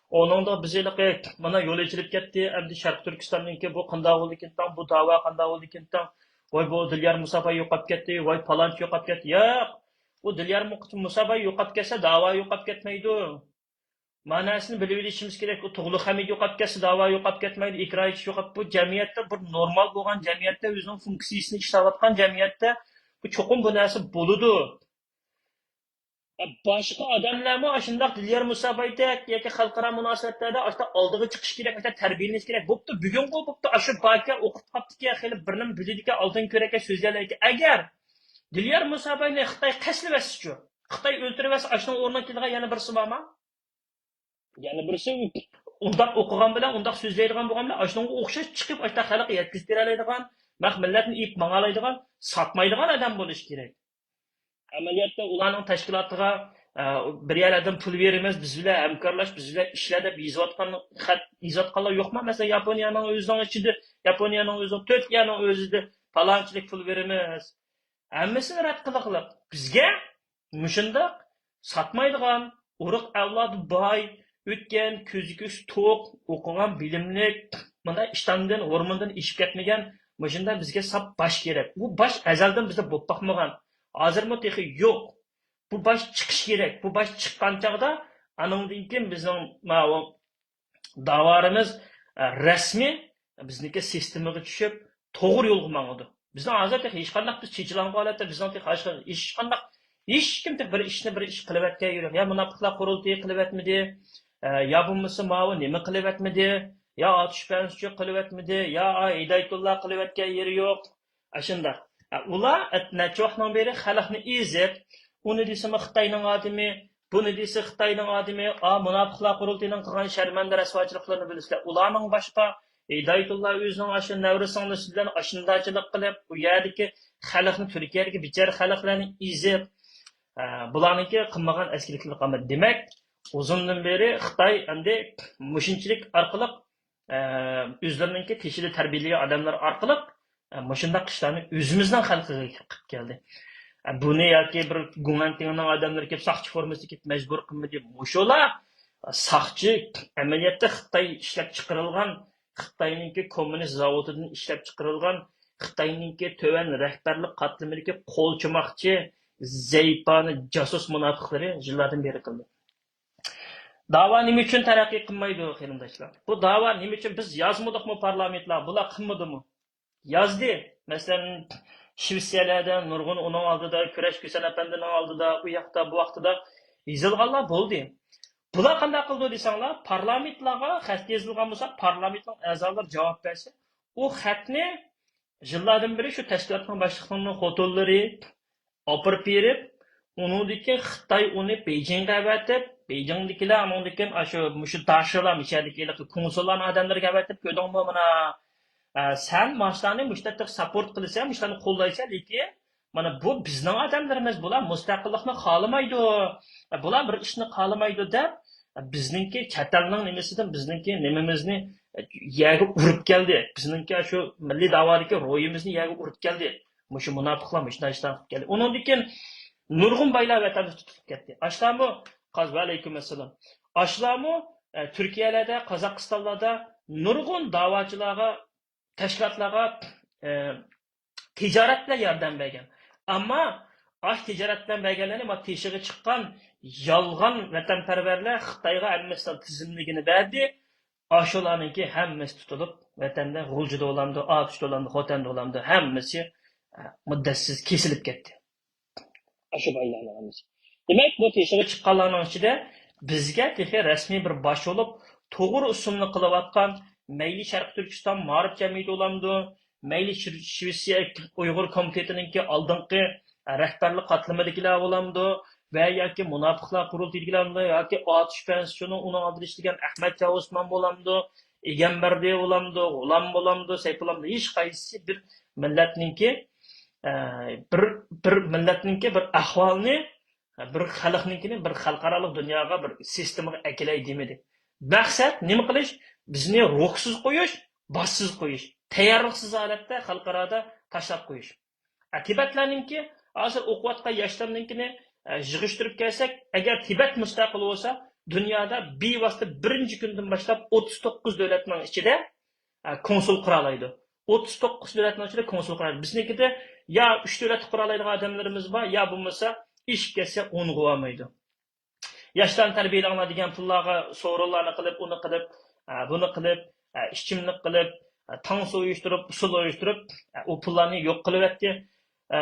ئۇنىڭدا بىز ھېلىقى مانا يول ئېچىلىپ كەتتى، ئەمدى شەرقىي تۈركىستاننىڭكى بۇ قانداق بولدىكىن تاڭ، بۇ داۋا قانداق بولدىكىن تاڭ، ۋاي بۇ دىليار مۇساباي يوقاپ كەتتى، ۋاي پالانچى يوقاپ كەتتى. ياق، ئۇ دىليار مۇ-، مۇساباي يوقاپ كەتسە داۋا يوقاپ كەتمەيدۇ. مەنىسىنى بىلىۋېلىشىمىز كېرەك. ئۇ تۇغلۇق ھەمىد يوقاپ كەتسە داۋا يوقاپ كەتمەيدۇ، ئىكرا ئېيتىش يوقاپ. بۇ جەمئىيەتتە، بىر نورمال بولغان جەمئىيەتتە، ئۆزىنىڭ فۇنكسىيىسىنى ئىشلەۋاتقان جەمئىيەتتە بۇ چوقۇم بۇ نەرسە بولىدۇ. باشقا ئادەملەرمۇ ئاشۇنداق دىليار مۇسابايدەك ياكى خەلقئارا مۇناسىۋەتلەردە ئاشۇنداق ئالدىغا چىقىش كېرەك، ئاشۇنداق تەربىيەلىنىش كېرەك. بوپتۇ، بۈگۈنغۇ بوپتۇ، ئاشۇ باركەن، ئوقۇپ قاپتىكەن، خېلى بىر نېمە بىلىدىكەن، ئالدىن كۆرەكەن، سۆزلىيەلەيدىكەن. ئەگەر دىليار مۇساباينى خىتاي قەستلىۋەتسىچۇ؟ خىتاي ئۆلتۈرۈۋەتسە، ئاشۇنىڭ ئورنىغا كېلىدىغان يەنە بىرسى بارما؟ يەنە بىرسى ئۇنداق ئوقۇغان بىلەن، ئۇنداق سۆزلەيدىغان بولغان بىلەن، ئاشۇنىڭغا ئوخشاش چىقىپ، ئاشۇنداق خەلققە يەتكۈزۈپ بېرەلەيدىغان، نەق مىللەتنى ئېلىپ ماڭالايدىغان، ساتمايدىغان ئادەم بولۇشى كېرەك. ئەمەلىيەتتە ئۇلارنىڭ تەشكىلاتىغا، ئە، بىر يەرلەردىن پۇل بېرىمىز، بىز بىلەن ھەمكارلاش، بىز بىلەن ئىشلە دەپ يېزىۋاتقان خەت يېزىۋاتقانلار يوقما؟ مەسىلەن، ياپونىيەنىڭ ئۆزىنىڭ ئىچىدە، ياپونىيەنىڭ ئۆزىنىڭ، تۈركىيەنىڭ ئۆزىدە پالانچىلىك پۇل بېرىمىز. ھەممىسىنى رەت قىلغىلى. بىزگە مۇشۇنداق ساتمايدىغان، ئۇرۇق ئەۋلادى باي، ئۆتكەن، كۆزى كۆز توق، ئوقۇغان، بىلىملىك، مانا ئىشتاندىن، ھورمۇندىن ئېشىپ كەتمىگەن، مۇشۇنداق بىزگە ساپ باش كېرەك. ئۇ باش ئەزەلدىن بىزدە بولۇپ باقمىغان. ھازىرمۇ تېخى يوق. بۇ باش چىقىش كېرەك. بۇ باش چىققان چاغدا ئانىڭدىن كېيىن بىزنىڭ ماۋۇ داۋالىرىمىز، ئە، رەسمىي بىزنىڭكى سىستېمىغا چۈشۈپ، توغرا يولغا ماڭىدۇ. بىزنىڭ ھازىر تېخى ھېچقانداق بىز چېچىلغان ھالەتتە بىزنىڭ تېخى ھېچقانداق، ھېچكىم تېخى بىر ئىشنى بىر ئىش قىلىۋەتكەن يوق. يا مۇناپىقلار قۇرۇلتىيى قىلىۋەتمىدى، ئە، يا بولمىسا ماۋۇ نېمە قىلىۋەتمىدى، يا ئاتۇش پەنسىچۇ قىلىۋەتمىدى، يا ئاي ھىدايەتۇللا قىلىۋەتكەن يېرى يوق. ئاشۇنداق. ئە، ئۇلار ئەت-، نەچچە ۋاقىتنىڭ بېرى خەلقنى ئېزىپ، ئۇنى دېسىمۇ خىتاينىڭ ئادىمى، بۇنى دېسە خىتاينىڭ ئادىمى، ئا، مۇناپىقلار قۇرۇلتىيىنىڭ قىلغان شەرمەندە رەسۋاچىلىقلىرىنى بىلىسىلەر. ئۇلارنىڭ باشقا، ھىدايەتۇللا ئۆزىنىڭ ئاشۇ نەۋرە سىڭلىسى بىلەن ئاشۇنداچىلىق قىلىپ، ئۇ يەردىكى خەلقنى، تۈركىيەدىكى بىچارە خەلقلەرنى ئېزىپ، ئە، بۇلارنىڭكى قىلمىغان ئەسكىلىكلىرى قالمىدى. دېمەك، ئۇزۇندىن بېرى خىتاي ئەمدى مۇشۇنچىلىك ئارقىلىق، ئە، ئۆزلىرىنىڭكى تېشىدا تەربىيەلىگەن ئادەملەر ئارقىلىق، ئە، مۇشۇنداق ئىشلارنى ئۆزىمىزنىڭ خەلقىگە قىلىپ كەلدى. ئە، بۇنى ياكى بىر گۇڭئەنتىڭنىڭ ئادەملىرى كېلىپ ساقچى فورمىسىدا كېلىپ مەجبۇر قىلمىدى. مۇشۇلار ساقچى، ئەمەلىيەتتە خىتاي ئىشلەپ چىقىرىلغان، خىتاينىڭكى كوممۇنىست زاۋۇتىدىن ئىشلەپ چىقىرىلغان، خىتاينىڭكى تۆۋەن رەھبەرلىك قاتلىمىدىكى قولچۇماقچى، زەيپانە، جاسۇس مۇناپىقلىرى يىللاردىن بېرى قىلدى. داۋا نېمە ئۈچۈن تەرەققىي قىلمايدۇ، قېرىنداشلار؟ بۇ داۋا نېمە ئۈچۈن، بىز يازمىدۇقمۇ پارلامېنتلار؟ بۇلار قىلمىدىمۇ؟ يازدى. مەسىلەن، شىۋېتسىيەلەردە نۇرغۇن ئۇنىڭ ئالدىدا، كۈرەش كۈسەن ئەپەندىنىڭ ئالدىدا، ئۇ ياقتا، بۇ ۋاقتىدا يېزىلغانلار بولدى. بۇلار قانداق قىلىدۇ دېسەڭلار، پارلامېنتلارغا خەت يېزىلغان بولسا، پارلامېنتنىڭ ئەزالىرى جاۋاب بەرسە، ئۇ خەتنى يىللاردىن بېرى شۇ تەشكىلاتنىڭ باشلىقىنىڭ خوتۇنلىرى ئاپىرىپ بېرىپ، ئۇنىڭدىن كېيىن خىتاي ئۇنى بېيجىڭغا ئەۋەتىپ، بېيجىڭدىكىلەر ئۇنىڭدىن كېيىن ئاشۇ، مۇشۇ داشىلار، مۇشۇ يەردىكى ھېلىقى كونسۇللارنىڭ ئادەملىرىگە ئەۋەتىپ، كۆردۈڭمۇ مانا، ئە، سەن ماشۇلارنى مۇشۇنداق ساپورت قىلىسەن، مۇشۇلارنى قوللايسەن، لېكىن مانا بۇ بىزنىڭ ئادەملىرىمىز، بۇلار مۇستەقىللىقنى خالىمايدۇ، بۇلار بىر ئىشنى خالىمايدۇ دەپ، بىزنىڭكى چەت ئەلنىڭ نېمىسىدىن بىزنىڭكى نېمىمىزنى يەرگە ئۇرۇپ كەلدى. بىزنىڭكى شۇ مىللىي داۋادىكى روھىمىزنى يەرگە ئۇرۇپ كەلدى. مۇشۇ مۇناپىقلار مۇشۇنداق ئىشلارنى قىلىپ كەلدى. ئۇنىڭدىن كېيىن نۇرغۇن بايلار ۋەتەندە تۇتۇلۇپ كەتتى. ئاشۇلارمۇ قاز-، ۋەئەلەيكۇم ئەسسالام. ئاشۇلارمۇ، ئە، تۈركىيەلەردە، قازاقىستانلاردا نۇرغۇن داۋاچىلارغا، تەشكىلاتلارغا، ئە، تىجارەت بىلەن ياردەم بەرگەن. ئەمما ئاشۇ تىجارەت بىلەن بەرگەنلەرنى مانا تېشىغا چىققان يالغان ۋەتەنپەرۋەرلەر خىتايغا ھەممىسىنىڭ تىزىملىكىنى بەردى. ئاشۇلارنىڭكى ھەممىسى تۇتۇلۇپ، ۋەتەندە غۇلجىدا بولامدۇ، ئاتۇشتا بولامدۇ، خوتەندە بولامدۇ، ھەممىسى، ئە، مۇددەتسىز كېسىلىپ كەتتى. ئاشۇ بايلارنىڭ ھەممىسى. دېمەك، بۇ تېشىغا چىققانلارنىڭ ئىچىدە بىزگە تېخى رەسمىي بىر باش بولۇپ، توغرا ئۇسۇلنى قىلىۋاتقان، مەيلى شەرقىي تۈركىستان مائارىپ جەمئىيىتى بولامدۇ، مەيلى شىر-، شىۋېتسىيە ئۇيغۇر كومىتېتىنىڭكى ئالدىنقى رەھبەرلىك قاتلىمىدىكىلەر بولامدۇ ۋە ياكى مۇناپىقلار قۇرۇلتىيىدىكىلەر بولامدۇ ياكى ئاتۇش پەنسىچۇنىڭ ئۇنىڭ ئالدىدا ئىشلىگەن ئەخمەت چاۋۇسمان بولامدۇ، ئىگەمبەردى بولامدۇ، غۇلام بولامدۇ، سەيپۇللامدۇ، ھېچقايسىسى بىر مىللەتنىڭكى، ئە، بىر، بىر مىللەتنىڭكى بىر ئەھۋالىنى، بىر خەلقنىڭكىنى بىر خەلقئارالىق دۇنياغا بىر سىستېمىغا ئەكېلەي دېمىدى. مەقسەت نېمە قىلىش؟ بىزنى روھسىز قويۇش، باشسىز قويۇش، تەييارلىقسىز ھالەتتە خەلقئارادا تاشلاپ قويۇش. ئە، تىبەتلەرنىڭكى، ھازىر ئوقۇۋاتقان ياشلارنىڭكىنى، ئە، يىغىشتۇرۇپ كەلسەك، ئەگەر تىبەت مۇستەقىل بولسا، دۇنيادا بىۋاسىتە بىرىنچى كۈندىن باشلاپ ئوتتۇز توققۇز دۆلەتنىڭ ئىچىدە، ئە، كونسۇل قۇرالايدۇ. ئوتتۇز توققۇز دۆلەتنىڭ ئىچىدە كونسۇل قۇرالايدۇ. بىزنىڭكىدە يا ئۈچ دۆلەتتە قۇرالايدىغان ئادەملىرىمىز بار، يا بولمىسا ئېشىپ كەتسە ئونغا بارمايدۇ. ياشلارنى تەربىيەلەڭلار دېگەن پۇللارغا سورۇنلارنى قىلىپ، ئۇنى قىلىپ، ئە، بۇنى قىلىپ، ئە، ئىچىملىك قىلىپ، ئە، تانسا ئۇيۇشتۇرۇپ، ئۇسسۇل ئۇيۇشتۇرۇپ، ئە، ئۇ پۇللارنى يوق قىلىۋەتتى. ئە،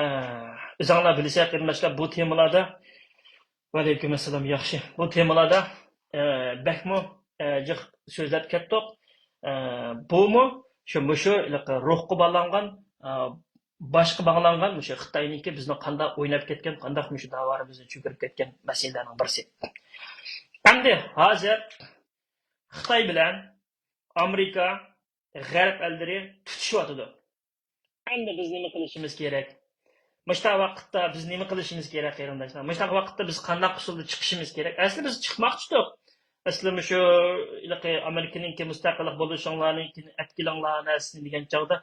ئۆزۈڭلار بىلىسىلەر، قېرىنداشلار، بۇ تېمىلاردا، ۋەئەلەيكۇم ئەسسالام، ياخشى. بۇ تېمىلاردا، ئە، بەكمۇ، ئە، جىق سۆزلەپ كەتتۇق. ئە، بۇمۇ شۇ، مۇشۇ ھېلىقى روھقا باغلانغان، ئە، باشقا باغلانغان مۇشۇ خىتاينىڭكى بىزنى قانداق ئويناپ كەتكەن، قانداق مۇشۇ داۋارىمىزنى چۆكۈرۈپ كەتكەن مەسىلىلەرنىڭ بىرسى. ئەمدى ھازىر خىتاي بىلەن ئامېرىكا، غەرب ئەللىرى تۇتۇشۇۋاتىدۇ. ئەمدى بىز نېمە قىلىشىمىز كېرەك؟ مۇشۇنداق ۋاقىتتا بىز نېمە قىلىشىمىز كېرەك، قېرىنداشلار؟ مۇشۇنداق ۋاقىتتا بىز قانداق ئۇسۇلدا چىقىشىمىز كېرەك؟ ئەسلى بىز چىقماقچىدۇق. ئەسلى مۇشۇ ھېلىقى ئامېرىكىنىڭكى مۇستەقىللىق بولۇشۇڭلارنىڭكىنى ئەپ كېلىڭلار نەرسىنى دېگەن چاغدا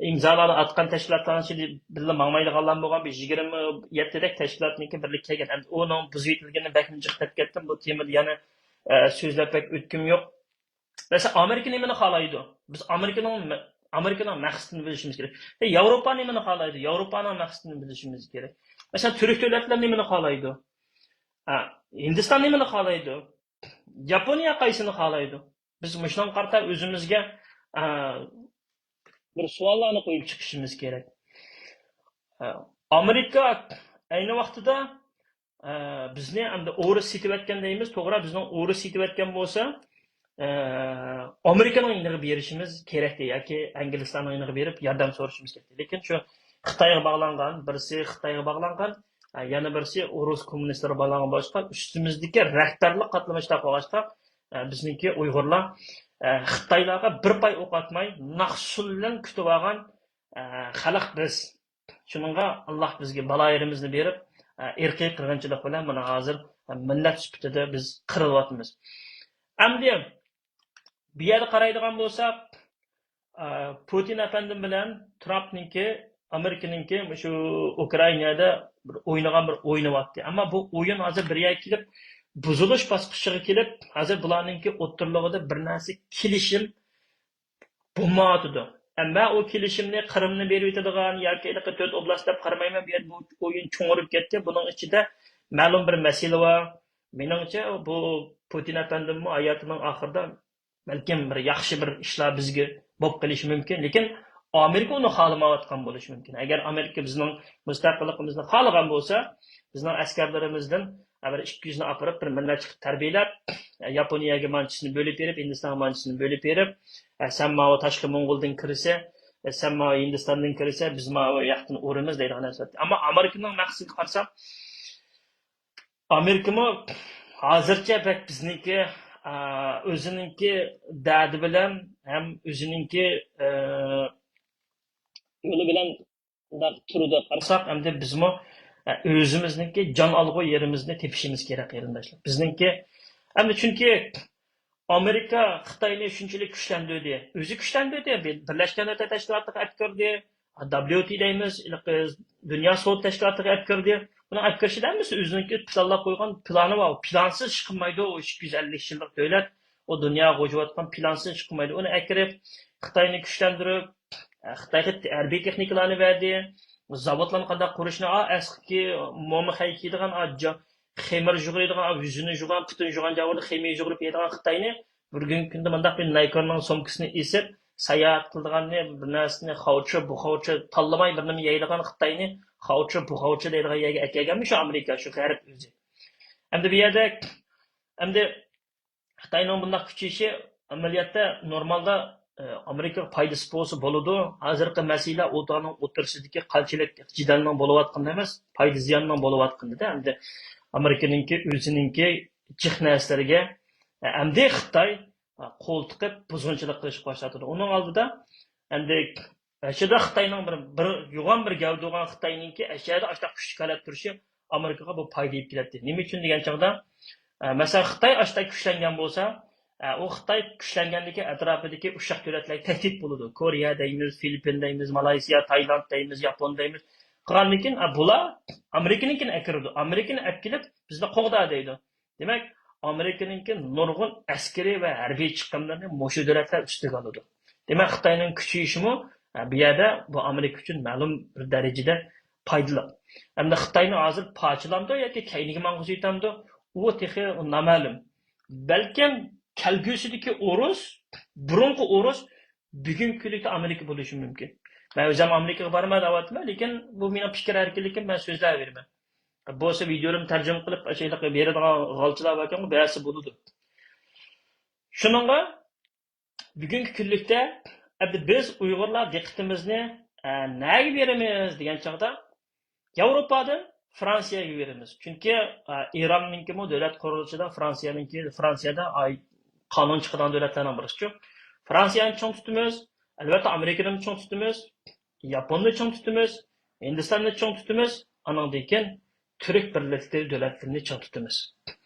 ئىمزالارنى ئاتقان تەشكىلاتلارنىڭ ئىچىدە بىللە ماڭمايدىغانلار بولغان بىر يىگىرمە يەتتىدەك تەشكىلاتنىڭكى بىرلىككە كەلگەن. ئەمدى ئۇنىڭ بۇزۇۋېتىلگىنىنى بەكمۇ جىق دەپ كەتتىم. بۇ تېمىدا يەنە، ئە، سۆزلەپ بەك ئۆتكۈم يوق. مەسىلەن، ئامېرىكا نېمىنى خالايدۇ؟ بىز ئامېرىكىنىڭ مە-، ئامېرىكىنىڭ مەقسىتىنى بىلىشىمىز كېرەك. ۋە ياۋروپا نېمىنى خالايدۇ؟ ياۋروپانىڭ مەقسىتىنى بىلىشىمىز كېرەك. مەسىلەن، تۈرك دۆلەتلەر نېمىنى خالايدۇ؟ ھە، ھىندىستان نېمىنى خالايدۇ؟ ياپونىيە قايسىنى خالايدۇ؟ بىز مۇشۇنىڭغا قارىتا ئۆزىمىزگە، ئە، بىر سوئاللارنى قويۇپ چىقىشىمىز كېرەك. ئە، ئامېرىكا ئەينى ۋاقتىدا ئە، بىزنى ئەمدى ئورۇس سېتىۋەتكەن دەيمىز، توغرا، بىزنىڭ ئورۇس سېتىۋەتكەن بولسا، ئە، ئامېرىكىنىڭ يېنىغا بېرىشىمىز كېرەكتى ياكى ئەنگلىستاننىڭ يېنىغا بېرىپ ياردەم سورىشىمىز كېرەكتى. لېكىن شۇ خىتايغا باغلانغان، بىرسى خىتايغا باغلانغان، ئە، يەنە بىرسى ئورۇس كوممۇنىستلىرىغا باغلانغان بولۇشقا، ئۈستىمىزدىكى رەھبەرلىك قاتلىمى شۇنداق بولغاچقا، ئە، بىزنىڭكى ئۇيغۇرلار، ئە، خىتايلارغا بىر پاي ئوق ئاتماي، ناخشا بىلەن كۈتۈۋالغان، ئە، خەلق بىز. شۇنىڭغا ئاللاھ بىزگە بالايىرىمىزنى بېرىپ، ئە، ئىرقىي قىرغىنچىلىق بىلەن مانا ھازىر، ئە، مىللەت سۈپىتىدە بىز قىرىلىۋاتىمىز. ئەمدى بۇ يەردە قارايدىغان بولساق، ئە، پۇتىن ئەپەندىم بىلەن ترامپنىڭكى، ئامېرىكىنىڭكى شۇ ئۇكرائىنادا بىر ئوينىغان بىر ئويۇنى بارتتى. ئەمما بۇ ئويۇن ھازىر بىر يەرگە كېلىپ، بۇزۇلۇش باسقۇچىغا كېلىپ، ھازىر بۇلارنىڭكى ئوتتۇرىلىقىدا بىر نەرسە كېلىشىم بولمايۋاتىدۇ. ئەمما ئۇ كېلىشىمنى قىرىمنى بېرىۋېتىدىغان ياكى ھېلىقى تۆت ئوبلاست دەپ قارىمايمەن، بۇ يەردە بۇ ئويۇن چوڭىيىپ كەتتى. بۇنىڭ ئىچىدە مەلۇم بىر مەسىلە بار. مېنىڭچە، بۇ پۇتىن ئەپەندىممۇ ھاياتىنىڭ ئاخىرىدا بەلكىم بىر ياخشى بىر ئىشلار بىزگە بولۇپ قېلىشى مۇمكىن. لېكىن ئامېرىكا ئۇنى خالىمايۋاتقان بولۇشى مۇمكىن. ئەگەر ئامېرىكا بىزنىڭ مۇستەقىللىقىمىزنى خالىغان بولسا، بىزنىڭ ئەسكەرلىرىمىزدىن بىر ئىككى يۈزنى ئاپىرىپ، بىر مىللەت چىقىپ تەربىيەلەپ، ياپونىيەگە مانچىسىنى بۆلۈپ بېرىپ، ھىندىستانغا مانچىسىنى بۆلۈپ بېرىپ، سەن ماۋۇ تاشقى موڭغۇلدىن كىرىسە، سەن ماۋۇ ھىندىستاندىن كىرسە، بىز ماۋۇ ياقتىن ئۇرىمىز دەيدىغان نەرسە. ئەمما ئامېرىكىنىڭ مەقسىتىگە قارىساق، ئامېرىكىمۇ ھازىرچە بەك بىزنىڭكى، ئا، ئۆزىنىڭكى دەردى بىلەن ھەم ئۆزىنىڭكى، ئە، يولى بىلەن مۇنداق تۇرىدۇ. قارىساق، ئەمدى بىزمۇ، ئە، ئۆزىمىزنىڭكى جان ئالغۇ يېرىمىزنى تېپىشىمىز كېرەك، قېرىنداشلار. بىزنىڭكى، ئەمدى چۈنكى ئامېرىكا خىتاينى شۇنچىلىك كۈچلەندۈردى. ئۆزى كۈچلەندۈردى. بىر-، بىرلەشكەن دۆلەتلەر تەشكىلاتىغا ئەپ كىردى. دابليۇتى دەيمىز، ھېلىقى دۇنيا سودا تەشكىلاتىغا ئەپ كىردى. بۇنىڭ ئەپ كىرىشىدە ھەممىسى ئۆزىنىڭكى پىلانلاپ قويغان پىلانى بار. پىلانسىز چىقمايدۇ ئۇ ئىككى يۈز ئەللىك يىللىق دۆلەت. ئۇ دۇنياغا غۇژۇۋاتقان پىلانسىز چىقمايدۇ. ئۇنى ئەكىرىپ، خىتاينى كۈچلەندۈرۈپ، خىتايغا ھەربىي تېخنىكىلارنى بەردى. زاۋۇتلارنى قانداق قۇرۇشنى، ئا، ئەسقىكى موما خەي كىيىدىغان، ئا، جا-، خېمىر يۇغۇرىدىغان، ئا، يۈزىنى يۇغان، پۇتىنى يۇغان جاۋۇردا خېمىر يۇغۇرۇپ يەيدىغان خىتاينى بۈگۈنكى كۈندە مۇنداق بىر نايكوننىڭ سومكىسىنى ئېسىپ، ساياھەت قىلىدىغاننى، بىر نەرسىنى خاۋچە، بۇ خاۋچە تاللىماي بىر نېمە يەيدىغان خىتاينى خاۋچە، بۇ خاۋچە دەيدىغان يەرگە ئەكەلگەنمۇ شۇ ئامېرىكا، شۇ غەرب ئۆزى. ئەمدى بۇ يەردە، ئەمدى خىتاينىڭ بۇنداق كۈچىيىشى ئەمەلىيەتتە نورمالدا، ئە، ئامېرىكىغا پايدىسى بولسا بولىدۇ. ھازىرقى مەسىلە ئوتاننىڭ ئوتتۇرىسىدىكى قانچىلىك جېدەلنىڭ بولۇۋاتقىنىدا ئەمەس، پايدا زىياننىڭ بولۇۋاتقىنىدا ئەمدى ئامېرىكىنىڭكى ئۆزىنىڭكى جىق نەرسىلەرگە، ئە، ئەمدى خىتاي، ئە، قول تىقىپ بۇزغۇنچىلىق قىلىشقا باشلاۋاتىدۇ. ئۇنىڭ ئالدىدا ئەمدى ئەشەدە خىتاينىڭ بىر، بىر يوغان بىر گەۋدە بولغان خىتاينىڭكى ئەشەدە ئاشۇنداق كۈچلۈك ھالەت تۇرۇشى ئامېرىكىغا بۇ پايدا ئېلىپ كېلەتتى. نېمە ئۈچۈن دېگەن چاغدا، ئە، مەسىلەن، خىتاي ئاشۇنداق كۈچلەنگەن بولسا، ئە، ئۇ خىتاي كۈچلەنگەندىكى ئەتراپىدىكى ئۇششاق دۆلەتلەرگە تەھدىت بولىدۇ. كورېيە دەيمىز، فىلىپپىن دەيمىز، مالايسىيا، تايلاند دەيمىز، ياپون دەيمىز. قىلغاندىن كېيىن، ئە، بۇلار ئامېرىكىنىڭكىنى ئەكىرىدۇ. ئامېرىكىنى ئەپ كېلىپ بىزنى قوغدا دەيدۇ. دېمەك، ئامېرىكىنىڭكى نۇرغۇن ئەسكىرىي ۋە ھەربىي چىقىملىرىنى مۇشۇ دۆلەتلەر ئۈستىگە ئالىدۇ. دېمەك، خىتاينىڭ كۈچىيىشىمۇ، ئە، بۇ يەردە بۇ ئامېرىكا ئۈچۈن مەلۇم بىر دەرىجىدە پايدىلىق. ئەمدى خىتاينى ھازىر پارچىلامدۇ ياكى كەينىگە ماڭغۇزۇۋېتەمدۇ، ئۇ تېخى نامەلۇم. بەلكىم كەلگۈسىدىكى ئۇرۇش، بۇرۇنقى ئۇرۇش بۈگۈنكى كۈنلۈكتە ئامېرىكا بولۇشى مۇمكىن. مەن ئۆزۈم ئامېرىكىغا بارىمەن دەۋاتىمەن، لېكىن بۇ مېنىڭ پىكىر ئەركىنلىكىم، مەن سۆزلەۋېرىمەن. بولسا ۋىدېولىرىمنى تەرجىمە قىلىپ، ئاشۇنداق بېرىدىغان غالچىلار باركەن، بەرسە بولىدۇ. شۇنىڭغا بۈگۈنكى كۈنلۈكتە ئەمدى بىز ئۇيغۇرلار دىققىتىمىزنى، ئە، نەگە بېرىمىز دېگەن چاغدا، ياۋروپادىن فرانسىيەگە بېرىمىز. چۈنكى، ئە، ئىراننىڭكىمۇ دۆلەت قۇرۇلۇشىدا فرانسىيەنىڭكى، فرانسىيەدە، ئاي، قانۇن چىقىدىغان دۆلەتلەرنىڭ بىرسىچۇ. فرانسىيەنى چىڭ تۇتىمىز. ئەلۋەتتە، ئامېرىكىنىمۇ چىڭ تۇتىمىز. ياپوننى چىڭ تۇتىمىز، ھىندىستاننى چىڭ تۇتىمىز، ئانىڭدىن كېيىن تۈرك بىرلىكتىكى دۆلەتلىرىنى چىڭ تۇتىمىز.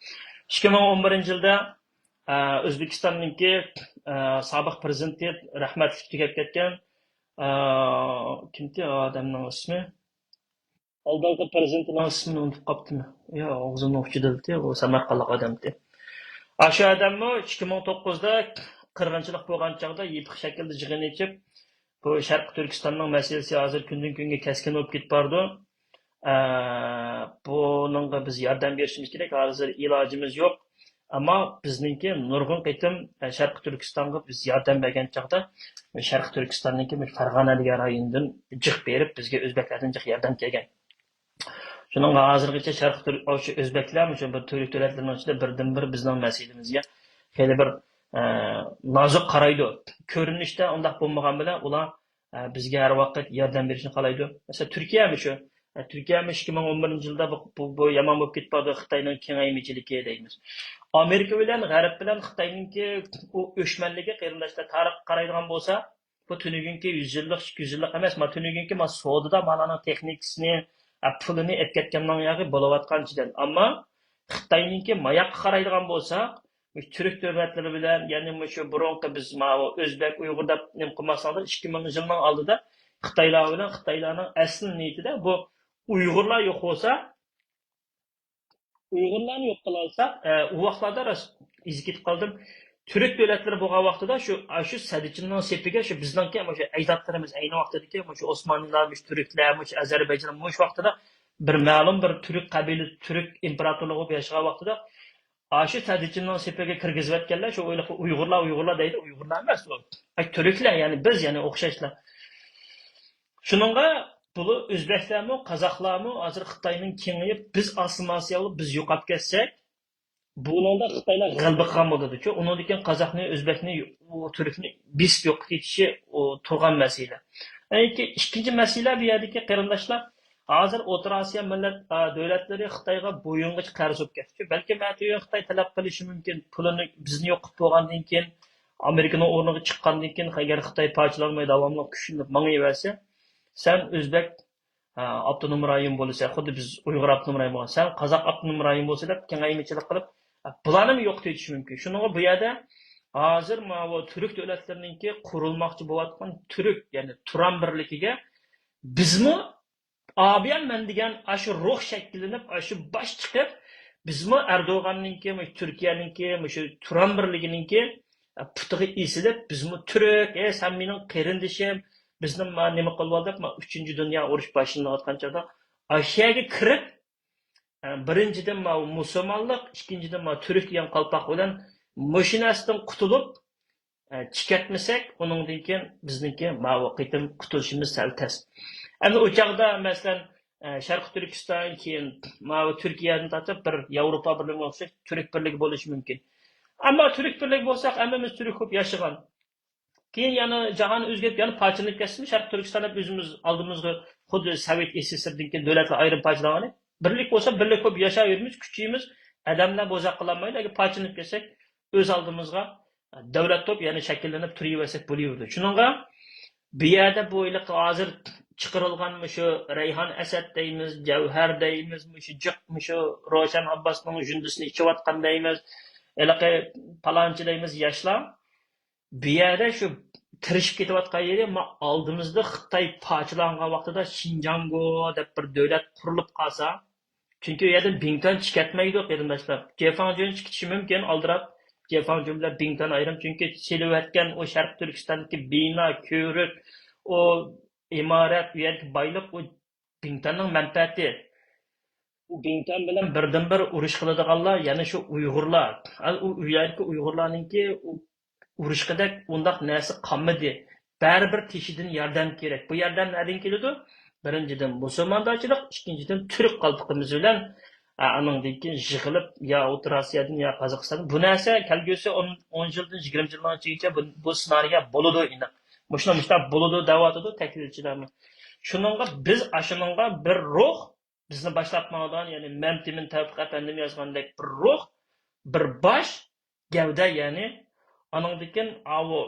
ئىككى مىڭ ئون بىرىنچى يىلدا، ئە، ئۆزبېكىستاننىڭكى، ئە، سابىق پىرېزىدېنتى رەھمەتلىك تۈگەپ كەتكەن، ئە، كىمتى ئادەمنىڭ ئىسمى؟ ئالدىنقى پىرېزىدېنتىنىڭ ئىسمىنى ئۇنتۇپ قاپتىمەن. يا، ئاغزىمنىڭ ئۇچىدا ئىدى، ئۇ سەمەرقانلىق ئادەمتى. ئاشۇ ئادەممۇ ئىككى مىڭ توققۇزدا قىرغىنچىلىق بولغان چاغدا يېپىق شەكىلدە يىغىن ئېچىپ، بۇ شەرقىي تۈركىستاننىڭ مەسىلىسى ھازىر كۈندىن كۈنگە كەسكىن بولۇپ كېتىپ بارىدۇ. ئە، بۇنىڭغا بىز ياردەم بېرىشىمىز كېرەك. ھازىر ئىلاجىمىز يوق. ئەمما بىزنىڭكى نۇرغۇن قېتىم، ئە، شەرقىي تۈركىستانغا بىز ياردەم بەرگەن چاغدا، شەرقىي تۈركىستاننىڭكى بىر فەرغانە دېگەن رايونىدىن جىق بېرىپ، بىزگە ئۆزبەكلەردىن جىق ياردەم كەلگەن. شۇنىڭغا ھازىرغىچە شەرقىي تۈرك، شۇ ئۆزبەكلەرمۇ شۇ بىر تۈرك دۆلەتلىرىنىڭ ئىچىدە بىردىنبىر بىزنىڭ مەسىلىمىزگە خېلى بىر، ئە، نازۇك قارايدۇ. كۆرۈنۈشتە ئۇنداق بولمىغان بىلەن ئۇلار، ئە، بىزگە ھەر ۋاقىت ياردەم بېرىشنى خالايدۇ. مەسىلەن، تۈركىيەمۇ شۇ. ئە، تۈركىيەمۇ ئىككى مىڭ ئون بىرىنچى يىلدا بۇ، بۇ، بۇ يامان بولۇپ كېتىپ بارىدۇ، خىتاينىڭ كېڭەيمىچىلىكى دەيمىز. ئامېرىكا بىلەن غەرب بىلەن خىتاينىڭكى ئۇ ئۆچمەنلىكى، قېرىنداشلار، تارىخقا قارايدىغان بولسا، بۇ تۈنۈگۈنكى يۈز يىللىق، ئىككى يۈز يىللىق ئەمەس، ما تۈنۈگۈنكى ما سودىدا مالارنىڭ تېخنىكىسىنى، ئە، پۇلىنى ئەپ كەتكەننىڭ ياغى بولۇۋاتقان چىدەم. ئەمما خىتاينىڭكى ماياققا قارايدىغان بولساق، مۇشۇ تۈرك دۆلەتلىرى بىلەن، يەنى مۇشۇ بۇرۇنقى بىز ماۋۇ ئۆزبەك، ئۇيغۇر دەپ نېمە قىلماساڭلار، ئىككى مىڭ يىلنىڭ ئالدىدا خىتايلار بىلەن خىتايلارنىڭ ئەسلى نىيىتىدە بۇ ئۇيغۇرلار يوق بولسا، ئۇيغۇرلارنى يوق قىلالىساق، ئە، ئۇ ۋاقىتلاردا راست ئېزىپ كېتىپ قالدىم. تۈرك دۆلەتلىرى بولغان ۋاقتىدا شۇ، شۇ سەددىچىننىڭ سېپىگە شۇ بىزنىڭكى مۇشۇ ئەجدادلىرىمىز ئەينى ۋاقتىدىكى مۇشۇ ئوسمانلىلار، مۇشۇ تۈركلەر، مۇشۇ ئەزەربەيجانلار مۇشۇ ۋاقتىدا بىر مەلۇم بىر تۈرك قەبىلە، تۈرك ئىمپېراتورلۇقى بولۇپ ياشىغان ۋاقتىدا ئاشۇ سەددىچىننىڭ سېپىگە كىرگۈزۈۋەتكەنلەر شۇ ئۇيغۇرلار، ئۇيغۇرلار دەيدۇ، ئۇيغۇرلار ئەمەس ئۇ. ئاي، تۈركلەر، يەنى بىز، يەنى ئوخشاشلا. شۇنىڭغا بۇلار ئۆزبەكلەرمۇ، قازاقلارمۇ ھازىر خىتاينىڭ كېڭىيىپ، بىز ئاسسىمىلياتسىيە بولۇپ، بىز يوقاپ كەتسەك، بۇنىڭدا خىتايلار غەلىبە قىلغان بولىدۇچۇ. ئۇنىڭدىن كېيىن قازاقنى، ئۆزبەكنى، ئۇ تۈركنى بېسىپ يوقىتىپ كېتىشى، ئۇ تۇرغان مەسىلە. ئەنكى ئىككىنچى مەسىلە بۇ يەردىكى قېرىنداشلار، ھازىر ئوتتۇرا ئاسىيا مىللەت، ئا، دۆلەتلىرى خىتايغا بويۇنغىچە قەرز بولۇپ كەتتىچۇ. بەلكىم ئەتىگۈن خىتاي تەلەپ قىلىشى مۇمكىن، پۇلىنى بىزنى يوقىتىپ بولغاندىن كېيىن، ئامېرىكىنىڭ ئورنىغا چىققاندىن كېيىن، ئەگەر خىتاي پارچىلانماي داۋاملىق كۈچلىنىپ ماڭىۋەرسە، سەن ئۆزبەك، ھە، ئاپتونوم رايون بولىسەن، خۇددى بىز ئۇيغۇر ئاپتونوم رايون بولغان، سەن قازاق ئاپتونوم رايون بولسا دەپ كېڭەيمىچىلىك قىلىپ، بۇلارنىمۇ يوقىتىۋېتىشى مۇمكىن. شۇنىڭغا بۇ يەردە ھازىر ماۋۇ تۈرك دۆلەتلىرىنىڭكى قۇرۇلماقچى بولۇۋاتقان تۈرك، يەنى تۇران بىرلىكىگە بىزمۇ ئابىيان مەن دېگەن ئاشۇ روھ شەكىللىنىپ، ئاشۇ باش چىقىپ، بىزمۇ ئەردوغاننىڭكى، مۇشۇ تۈركىيەنىڭكى، مۇشۇ تۇران بىرلىكىنىڭكى پۇتىغا ئېسىلىپ، بىزمۇ تۈرك، ئەي، سەن مېنىڭ قېرىندىشىم، بىزنى ما نېمە قىلىۋال دەپ، ما ئۈچىنچى دۇنيا ئۇرۇشى باشلىنىۋاتقان چاغدا ئاشۇ يەرگە كىرىپ، ئە، بىرىنچىدىن، ماۋۇ مۇسۇلمانلىق، ئىككىنچىدىن، ماۋۇ تۈرك دېگەن قالپاق بىلەن مۇشۇ نەرسىدىن قۇتۇلۇپ، ئە، چىكەتمىسەك، ئۇنىڭدىن كېيىن بىزنىڭكى ماۋۇ قېتىم قۇتۇلۇشىمىز سەل تەس. ئەمدى ئۇ چاغدا، مەسىلەن، ئە، شەرقىي تۈركىستان، كېيىن ماۋۇ تۈركىيەدىن تارتىپ بىر ياۋروپا بىرلىكىگە ئوخشاش تۈرك بىرلىكى بولۇشى مۇمكىن. ئەمما تۈرك بىرلىكى بولساق، ھەممىمىز تۈرك بولۇپ ياشىغان. كېيىن يەنە جاھان ئۆزگىرىپ، يەنە پارچىلىنىپ كەتسىمۇ، شەرقىي تۈركىستان دەپ ئۆزىمىز ئالدىمىزغا خۇددى سوۋېت ئېسېسسرىدىن كېيىن دۆلەتلەر ئايرىم پارچىلانغانى. بىرلىك بولسا، بىرلىك بولۇپ ياشاۋېرىمىز، كۈچىمىز ئادەملەر بوزەك قىلالمايدۇ. ئەگەر پارچىلىنىپ كەتسەك، ئۆز ئالدىمىزغا دۆلەت بولۇپ يەنە شەكىللىنىپ تۇرۇۋەرسەك بولۇۋېرىدۇ. شۇنىڭغا بۇ يەردە بۇ ھېلىقى ھازىر چىقىرىلغان مۇشۇ رەيھان ئەسەت دەيمىز، جەۋھەر دەيمىز، مۇشۇ جىق، مۇشۇ روشەن ئابباسنىڭ ژۇندىسىنى ئىچىۋاتقان دەيمىز، ھېلىقى پالانچى دەيمىز ياشلار. بۇ يەردە شۇ تىرىشىپ كېتىۋاتقان يېرى، ما ئالدىمىزدا خىتاي پارچىلانغان ۋاقتىدا شىنجاڭگو دەپ بىر دۆلەت قۇرۇلۇپ قالسا، چۈنكى ئۇ يەردىن بىڭتۈەن چىكەتمەيدۇ، قېرىنداشلار. جيې فاڭجۈەن چىكىتىشى مۇمكىن، ئالدىراپ. جيې فاڭجۈەن بىلەن بىڭتۈەن ئايرىم، چۈنكى سېلىۋەتكەن ئۇ شەرقىي تۈركىستاندىكى بىنا، كۆۋرۈك، ئۇ ئىمارەت، ئۇ يەردىكى بايلىق، ئۇ بىڭتۈەننىڭ مەنپەئەتى. ئۇ بىڭتۈەن بىلەن بىردىنبىر ئۇرۇش قىلىدىغانلار يەنە شۇ ئۇيغۇرلار. ھە، ئۇ، ئۇ يەردىكى ئۇيغۇرلارنىڭكى ئۇ ئۇرۇشقىدەك ئۇنداق نەرسە قالمىدى. بەرىبىر تېشىدىن ياردەم كېرەك. بۇ ياردەم نەدىن كېلىدۇ؟ بىرىنچىدىن، مۇسۇلماندارچىلىق، ئىككىنچىدىن، تۈرك قالپىقىمىز بىلەن، ئا، ئانىڭدىن كېيىن يىغىلىپ، يا ئوتتۇرا ئاسىيادىن، يا قازاقىستاندىن. بۇ نەرسە كەلگۈسى ئون، ئون يىلدىن يىگىرمە يىلنىڭ ئىچىگىچە بۇ، بۇ سېنارىيە بولىدۇ ئېنىق. مۇشۇنداق، مۇشۇنداق بولىدۇ دەۋاتىدۇ تەھلىلچىلەرمۇ. شۇنىڭغا بىز ئاشۇنىڭغا بىر روھ، بىزنى باشلاپ ماڭىدىغان، يەنى مەمتىمىن تەۋپىق ئەپەندىم يازغاندەك بىر روھ، بىر باش، گەۋدە، يەنى ئانىڭدىن كېيىن ئاۋۇ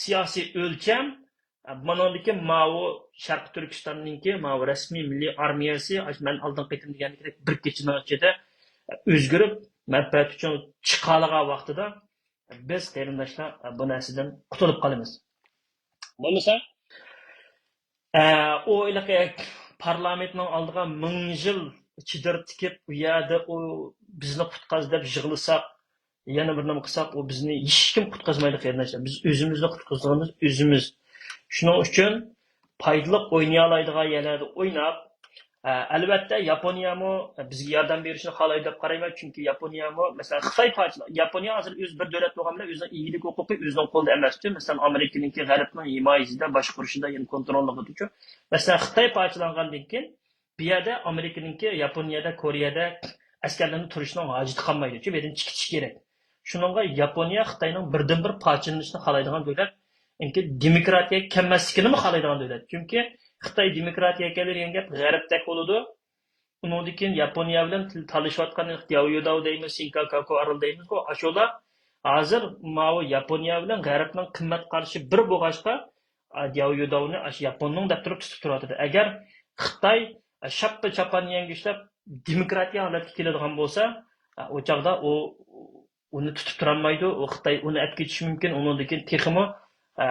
سىياسىي ئۆلچەم، مانىڭدىن كېيىن ماۋۇ شەرقىي تۈركىستاننىڭكى ماۋۇ رەسمىي مىللىي ئارمىيەسى، ماشۇ مەن ئالدىن قېتىم دېگەندەك بىر كېچىنىڭ ئىچىدە ئۆزگىرىپ، مەنپەئەت ئۈچۈن چىقالىغان ۋاقتىدا بىز قېرىنداشلار بۇ نەرسىدىن قۇتۇلۇپ قالىمىز. بولمىسا، ئە، ئۇ ھېلىقى پارلامېنتنىڭ ئالدىغا مىڭ يىل چېدىر تىكىپ، ئۇ يەردە ئۇ بىزنى قۇتقاز دەپ يىغلىساق، يەنە بىر نېمە قىلساق، ئۇ بىزنى ھېچكىم قۇتقازمايدۇ، قېرىنداشلار. بىز ئۆزىمىزنى قۇتقۇزىدىغىنىمىز ئۆزىمىز. شۇنىڭ ئۈچۈن پايدىلىق ئوينىيالايدىغان يەرلەردە ئويناپ، ئە، ئەلۋەتتە، ياپونىيەمۇ بىزگە ياردەم بېرىشىنى خالايدۇ دەپ قارايمەن، چۈنكى ياپونىيەمۇ، مەسىلەن، خىتاي پارچىلا-، ياپونىيە ھازىر ئۆزى بىر دۆلەت بولغان بىلەن ئۆزىنىڭ ئىگىلىك ھوقۇقى ئۆزىنىڭ قولىدا ئەمەستۇ. مەسىلەن، ئامېرىكىنىڭكى غەربنىڭ ھىمايىسىدە، باشقۇرۇشىدا، يەنە كونتروللۇقىدىچۇ. مەسىلەن، خىتاي پارچىلانغاندىن كېيىن، بۇ يەردە ئامېرىكىنىڭكى ياپونىيەدە، كورېيەدە ئەسكەرلىرىنىڭ تۇرۇشىنىڭ ھاجىتى قالمايدۇ، چۈنكى بۇ يەردىن چىقىشى كېرەك. شۇنىڭغا ياپونىيە خىتاينىڭ بىردىنبىر پارچىلىنىشىنى خالايدىغان دۆلەت، چۈنكى دېموكراتىيەگە كەلمەسلىكىنىمۇ خالايدىغان دۆلەت. چۈنكى خىتاي دېموكراتىيەگە كېلىدىغان گەپ غەربتەك بولىدۇ. ئۇنىڭدىن كېيىن ياپونىيە بىلەن تىل-، تالىشىۋاتقان دىياۋيۇداۋ دەيمىز، سىنكاكاكو ئارىلى دەيمىزغۇ، ئاشۇلار ھازىر ماۋۇ ياپونىيە بىلەن غەربنىڭ قىممەت قارىشى بىر بولغاچقا، ئا، دياۋيۇداۋنى ئاشۇ ياپوننىڭ دەپ تۇرۇپ تۇتۇپ تۇرۇۋاتىدۇ. ئەگەر خىتاي، ئا، شاپپا چاپان يەڭگۈشلەپ دېموكراتىيە ھالەتكە كېلىدىغان بولسا، ئا، ئۇ چاغدا ئۇ، ئۇنى تۇتۇپ تۇرالمايدۇ. ئۇ خىتاي ئۇنى ئەپ كېتىشى مۇمكىن. ئۇنىڭدىن كېيىن تېخىمۇ، ئا،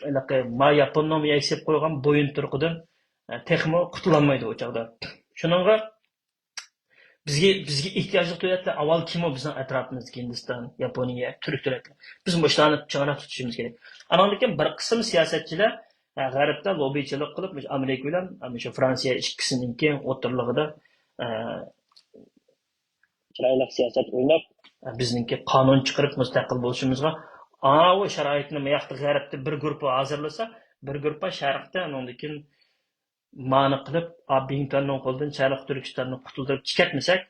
ھېلىقى ما ياپوننىڭ يەكسەپ قويغان بويۇنتۇرۇقىدىن، ئا، تېخىمۇ قۇتۇلالمايدۇ ئۇ چاغدا. شۇنىڭغا بىزگە، بىزگە ئېھتىياجلىق دۆلەتلەر ئاۋۋال كىمۇ؟ بىزنىڭ ئەتراپىمىزدىكى ھىندىستان، ياپونىيە، تۈرك دۆلەتلىرى. بىز مۇشۇلارنى چىڭراق تۇتۇشىمىز كېرەك. ئانىڭدىن كېيىن بىر قىسىم سىياسەتچىلەر، ئە، غەربتە لوببىچىلىق قىلىپ، مۇشۇ ئامېرىكا بىلەن، ئە، مۇشۇ فرانسىيە ئىككىسىنىڭكى ئوتتۇرىلىقىدا، ئە، چىرايلىق سىياسەت ئويناپ، ئە، بىزنىڭكى قانۇن چىقىرىپ مۇستەقىل بولۇشىمىزغا، ئاۋۇ شارائىتنى مۇياقتا غەربتە بىر گۇرۇپپا ھازىرلىسا، بىر گۇرۇپپا شەرقتە، ئانىڭدىن كېيىن مانا قىلىپ، ئا، بىڭتۈەننىڭ قولىدىن شەرقىي تۈركىستاننى قۇتۇلدۇرۇپ چىقەتمىسەك،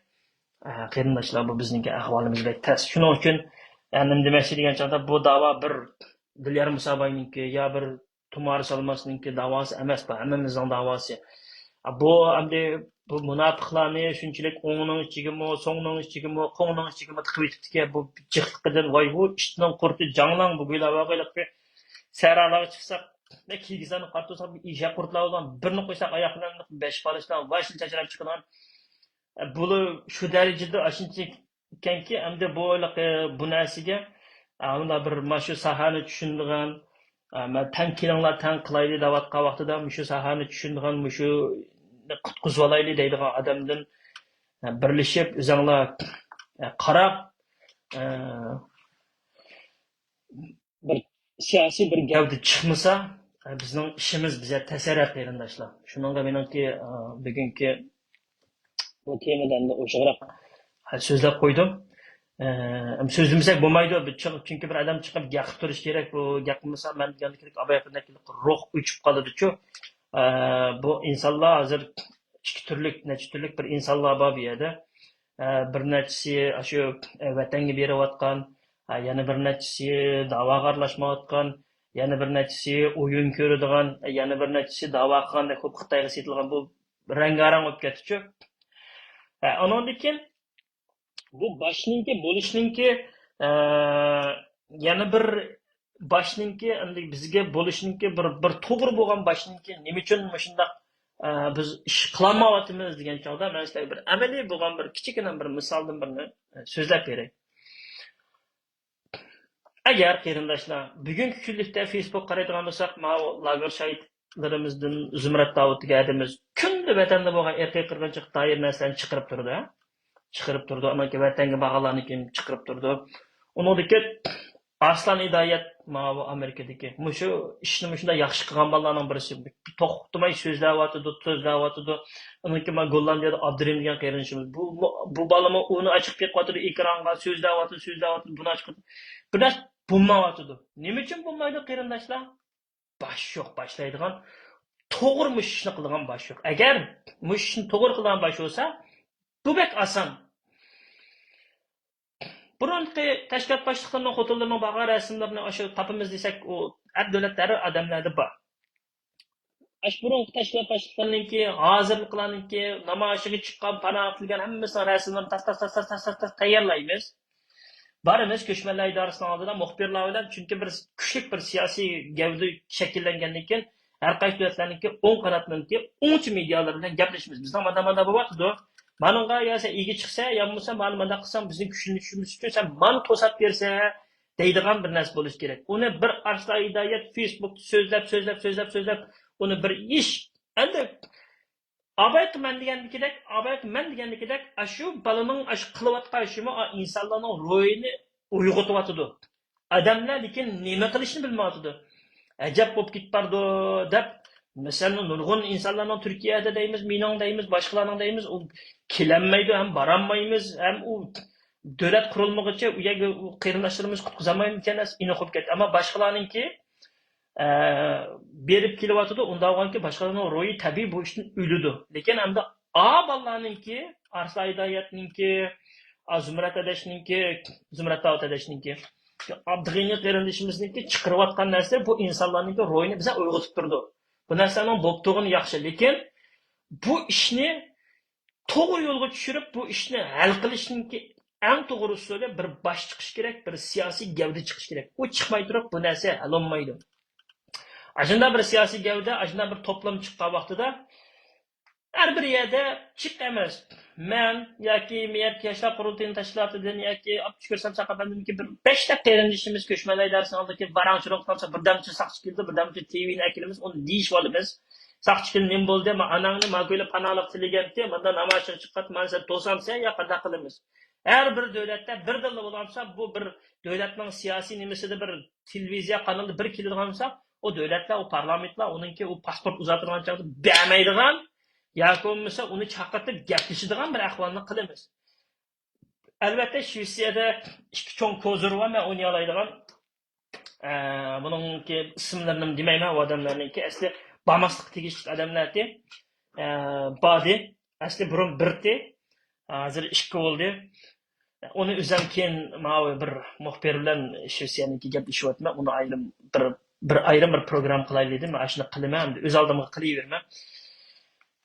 ئا، قېرىنداشلار، بۇ بىزنىڭكى ئەھۋالىمىز بەك تەس. شۇنىڭ ئۈچۈن، ئا، نېمە دېمەكچى دېگەن چاغدا، بۇ داۋا بىر دىليار مۇساباينىڭكى يا بىر تۇمار سالماسنىڭكى داۋاسى ئەمەس، بۇ ھەممىمىزنىڭ داۋاسى. ئا، بۇ ئەمدى بۇ مۇناپىقلارنى شۇنچىلىك ئوڭنىڭ ئىچىگىمۇ، سوڭنىڭ ئىچىگىمۇ، قوڭنىڭ ئىچىگىمۇ تىقىۋېتىپتىكەن. بۇ جىقلىقىدىن، ۋاي، بۇ ئىتنىڭ قۇرتى جاڭلاڭ، بۇ گويلا ۋاقىلىق سەھرالارغا چىقساق، بەك كىگىزلەرنى قارا تۇرساق، بىر ئېشەك قۇرتلار بولغان، بىرنى قويساق ئاياق بىلەن بەش پالىشلار ۋاي شىل چاچراپ چىقىدىغان. بۇلار شۇ دەرىجىدە ئاشۇنچە ئىكەنكى، ئەمدى بۇ ھېلىقى بۇ نەرسىگە، ئە، مۇنداق بىر مانا شۇ ساھەنى چۈشىنىدىغان، ئە، مەن تەڭ كېلىڭلار، تەڭ قىلايلى دەۋاتقان ۋاقتىدا، مۇشۇ ساھەنى چۈشىنىدىغان، مۇشۇنى قۇتقۇزۇۋالايلى دەيدىغان ئادەمدىن، ئە، بىرلىشىپ، ئۆزۈڭلار، ئە، قاراپ، ئە، بىر سىياسىي بىر گەۋدە چىقمىسا، بىزنىڭ ئىشىمىز بىزگە تەسەرە، قېرىنداشلار. شۇنىڭغا مېنىڭكى، ئا، بۈگۈنكى بۇ تېمىدا ئەمدى ئوشۇقراق سۆزلەپ قويدۇم. ئە، سۆزلىمىسەك بولمايدۇ. بىر چىق-، چۈنكى بىر ئادەم چىقىپ گەپ قىلىپ تۇرۇشى كېرەك. بۇ گەپ قىلمىسا، مەن دېگەندىكىدەك، ئابايا دېگەندىكىدەك روھ ئۆچۈپ قالىدۇچۇ. ئە، بۇ ئىنسانلار ھازىر ئىككى تۈرلۈك، نەچچە تۈرلۈك بىر ئىنسانلار بار بۇ يەردە. ئە، بىر نەچچىسى ئاشۇ، ئە، ۋەتەنگە بېرىۋاتقان، ئە، يەنە بىر نەچچىسى داۋاغا ئارىلاشمايۋاتقان، يەنە بىر نەچچىسى ئويۇن كۆرىدىغان، ئە، يەنە بىر نەچچىسى داۋا قىلغاندەك بولۇپ خىتايغا سېتىلغان، بۇ رەڭگارەڭ بولۇپ كەتتىچۇ. ئە، ئانىڭدىن كېيىن بۇ باشنىڭكى بولۇشنىڭكى، ئە، يەنە بىر باشنىڭكى، ئەمدى بىزگە بولۇشنىڭكى بىر، بىر توغرا بولغان باشنىڭكى نېمە ئۈچۈن مۇشۇنداق، ئە، بىز ئىش قىلالمايۋاتىمىز دېگەن چاغدا، مەن سىلەرگە بىر ئەمەلىي بولغان بىر كىچىككىنە بىر مىسالدىن بىرنى، ئە، سۆزلەپ بېرەي. ئەگەر قېرىنداشلار، بۈگۈنكى كۈنلۈكتە فېيسبۇك قارايدىغان بولساق، ماۋۇ لاگېر شاھىتلىرىمىزدىن زۇمرەت داۋۇت دېگەن ئادىمىمىز كۈندە ۋەتەندە بولغان ئىرقىي قىرغىنچىلىق دائىر نەرسىلەرنى چىقىرىپ تۇرىدۇ. چىقىرىپ تۇرىدۇ. ئانىڭ كېيىن ۋەتەنگە بارغانلارنىڭ كېيىن چىقىرىپ تۇرىدۇ. ئۇنىڭدىن كېيىن ئارسلان ھىدايەت، ماۋۇ ئامېرىكىدىكى، مۇشۇ ئىشنى مۇشۇنداق ياخشى قىلغان بالىلارنىڭ بىرسى. توختىماي سۆزلەۋاتىدۇ، سۆزلەۋاتىدۇ. ئانىڭ كېيىن مانا گوللاندىيەدە ئابدۇرېھىم دېگەن قېرىندىشىمىز. بۇ، بۇ بالىمۇ ئۇنى ئاچىقىپ كېتىۋاتىدۇ ئېكرانغا، سۆزلەۋاتىدۇ، سۆزلەۋاتىدۇ، بۇنى ئاچىقىپ. بىر نەرسە بولمايۋاتىدۇ. نېمە ئۈچۈن بولمايدۇ، قېرىنداشلار؟ باش يوق باشلايدىغان، توغرا مۇشۇ ئىشنى قىلىدىغان باش يوق. ئەگەر مۇشۇ ئىشنى توغرا قىلىدىغان باش بولسا، بۇ بەك ئاسان. بۇرۇنقى تەشكىلات باشلىقلىرىنىڭ خوتۇنلىرىنىڭ بارغان رەسىملىرىنى ئاشۇ تاپىمىز دېسەك، ئۇ ھەر دۆلەتتە، ھەر ئادەملەردە بار. ئاشۇ بۇرۇنقى تەشكىلات باشلىقلىرىنىڭكى، ھازىرقىلارنىڭكى، نامايىشىغا چىققان، پاناھ تىلىگەن ھەممىسىنىڭ رەسىملىرىنى تاس، تاس، تاس، تاس، تاس، تاس، تاس تەييارلايمىز. بارىمىز كۆچمەنلەر ئىدارىسىنىڭ ئالدىدا مۇخبىرلار بىلەن، چۈنكى بىر كۈچلۈك بىر سىياسىي گەۋدە شەكىللەنگەندىن كېيىن، ھەر قايسى دۆلەتلەرنىڭكى ئوڭ قاناتنىڭكى ئوڭچە مېدىيالىرى بىلەن گەپلىشىمىز. بىزنىڭ مانا، مانا بولۇۋاتىدۇ. مانىڭغا يا سەن ئىگە چىقسا، يا بولمىسا مانا مانداق قىلساڭ، بىزنىڭ كۈچلىنىشىمىز ئۈچۈن سەن مانا توساپ بېرىسەن دەيدىغان بىر نەرسە بولۇشى كېرەك. ئۇنى بىر ئارسلان ھىدايەت فېيسبۇكتا سۆزلەپ، سۆزلەپ، سۆزلەپ، سۆزلەپ، ئۇنى بىر ئىش، ئەمدى ئابايقى مەن دېگەندىكىدەك، ئابايقى مەن دېگەندىكىدەك، ئاشۇ بالىنىڭ ئاشۇ قىلىۋاتقان ئىشىمۇ ئا، ئىنسانلارنىڭ روھىنى ئويغىتىۋاتىدۇ. ئادەملەر لېكىن نېمە قىلىشنى بىلمەيۋاتىدۇ. ئەجەب بولۇپ كېتىپ بارىدۇ دەپ، مەسىلەن، نۇرغۇن ئىنسانلارنىڭ تۈركىيەدە دەيمىز، مېنىڭ دەيمىز، باشقىلارنىڭ دەيمىز، ئۇ كېلەلمەيدۇ، ھەم بارالمايمىز، ھەم ئۇ دۆلەت قۇرۇلمىغۇچە ئۇ يەرگە ئۇ قېرىنداشلىرىمىز قۇتقۇزالمايمىكەن، ئىناق بولۇپ كەتتى. ئەمما باشقىلارنىڭكى ئە، بېرىپ كېلىۋاتىدۇ. ئۇنداق بولغانكى باشقىلارنىڭ روھى تەبىئىي بۇ ئىشتىن ئۆلىدۇ. لېكىن ئەمدى ئا بالىلارنىڭكى، ئارسلان ھىدايەتنىڭكى، ئا زۇمرەت ئاداشنىڭكى، زۇمرەت داۋۇت ئاداشنىڭكى، ئابدۇغېنى قېرىندىشىمىزنىڭكى چىقىرىۋاتقان نەرسىلەر بۇ ئىنسانلارنىڭكى روھىنى بىزدە ئويغىتىپ تۇرىدۇ. بۇ نەرسىلەرنىڭ بولۇپ تۇرغىنى ياخشى. لېكىن بۇ ئىشنى توغرا يولغا چۈشۈرۈپ، بۇ ئىشنى ھەل قىلىشنىڭكى ئەڭ توغرا ئۇسۇلى بىر باش چىقىش كېرەك، بىر سىياسىي گەۋدە چىقىش كېرەك. ئۇ چىقماي تۇرۇپ بۇ نەرسە ھەل بولمايدۇ. ئاشۇنداق بىر سىياسىي گەۋدە، ئاشۇنداق بىر توپلام چىققان ۋاقتىدا ھەر بىر يەردە جىق ئەمەس، مەن ياكى مەيەر ياشلار قۇرۇلتىيىنىڭ تەشكىلاتىدىن ياكى ئابدۇكۆر سامساق ئەپەندىمىكى بىر بەشتە قېرىندىشىمىز كۆچمەنلەر ئىدارىسىنىڭ ئالدىدىكى ۋاراڭ-چۇرۇڭ قىلسا، بىردەمچە ساقچى كېلىدۇ، بىردەمچە تىۋىنى ئەكېلىمىز، ئۇنى دېيىشىۋالىمىز. ساقچى كېلىپ نېمە بولدى؟ ما ئاناڭنى ماكۇيلا پاناھلىق تىلىگەنتى، مۇنداق نامايىشقا چىققان، مانا سەن توسامسەن يا قانداق قىلىمىز؟ ھەر بىر دۆلەتتە بىردىنلا بولغانسا، بۇ بىر دۆلەتنىڭ سىياسىي نېمىسىدە بىر تېلېۋىزىيە قانىلىدا بىر كېلىدىغانسا، ئۇ دۆلەتلەر، ئۇ پارلامېنتلار ئۇنىڭكى ئۇ پاسپورت ئۇزارتىدىغان چاغدا بەرمەيدىغان ياكى بولمىسا ئۇنى چاقىرتىپ گەپلىشىدىغان بىر ئەھۋالنى قىلىمىز. ئەلۋەتتە، شىۋېتسىيەدە ئىككى چوڭ كوزىر بار، مەن ئوينىيالايدىغان. ئە، بۇنىڭكى ئىسىملىرىنى دېمەيمەن، ئۇ ئادەملەرنىڭكى ئەسلى بارماسلىققا تېگىشلىك ئادەملەردى. ئە، باردى. ئەسلى بۇرۇن بىرتى. ھازىر ئىككى بولدى. ئۇنى ئۆزۈم كېيىن ماۋۇ بىر مۇخبىر بىلەن شىۋېتسىيەنىڭكى گەپلىشىۋاتىمەن. ئۇنى ئايرىم بىر، بىر ئايرىم بىر پروگرامما قىلايلى دېدىم. مەن ئاشۇنى قىلىمەن، ئەمدى ئۆز ئالدىمغا قىلىۋېرىمەن.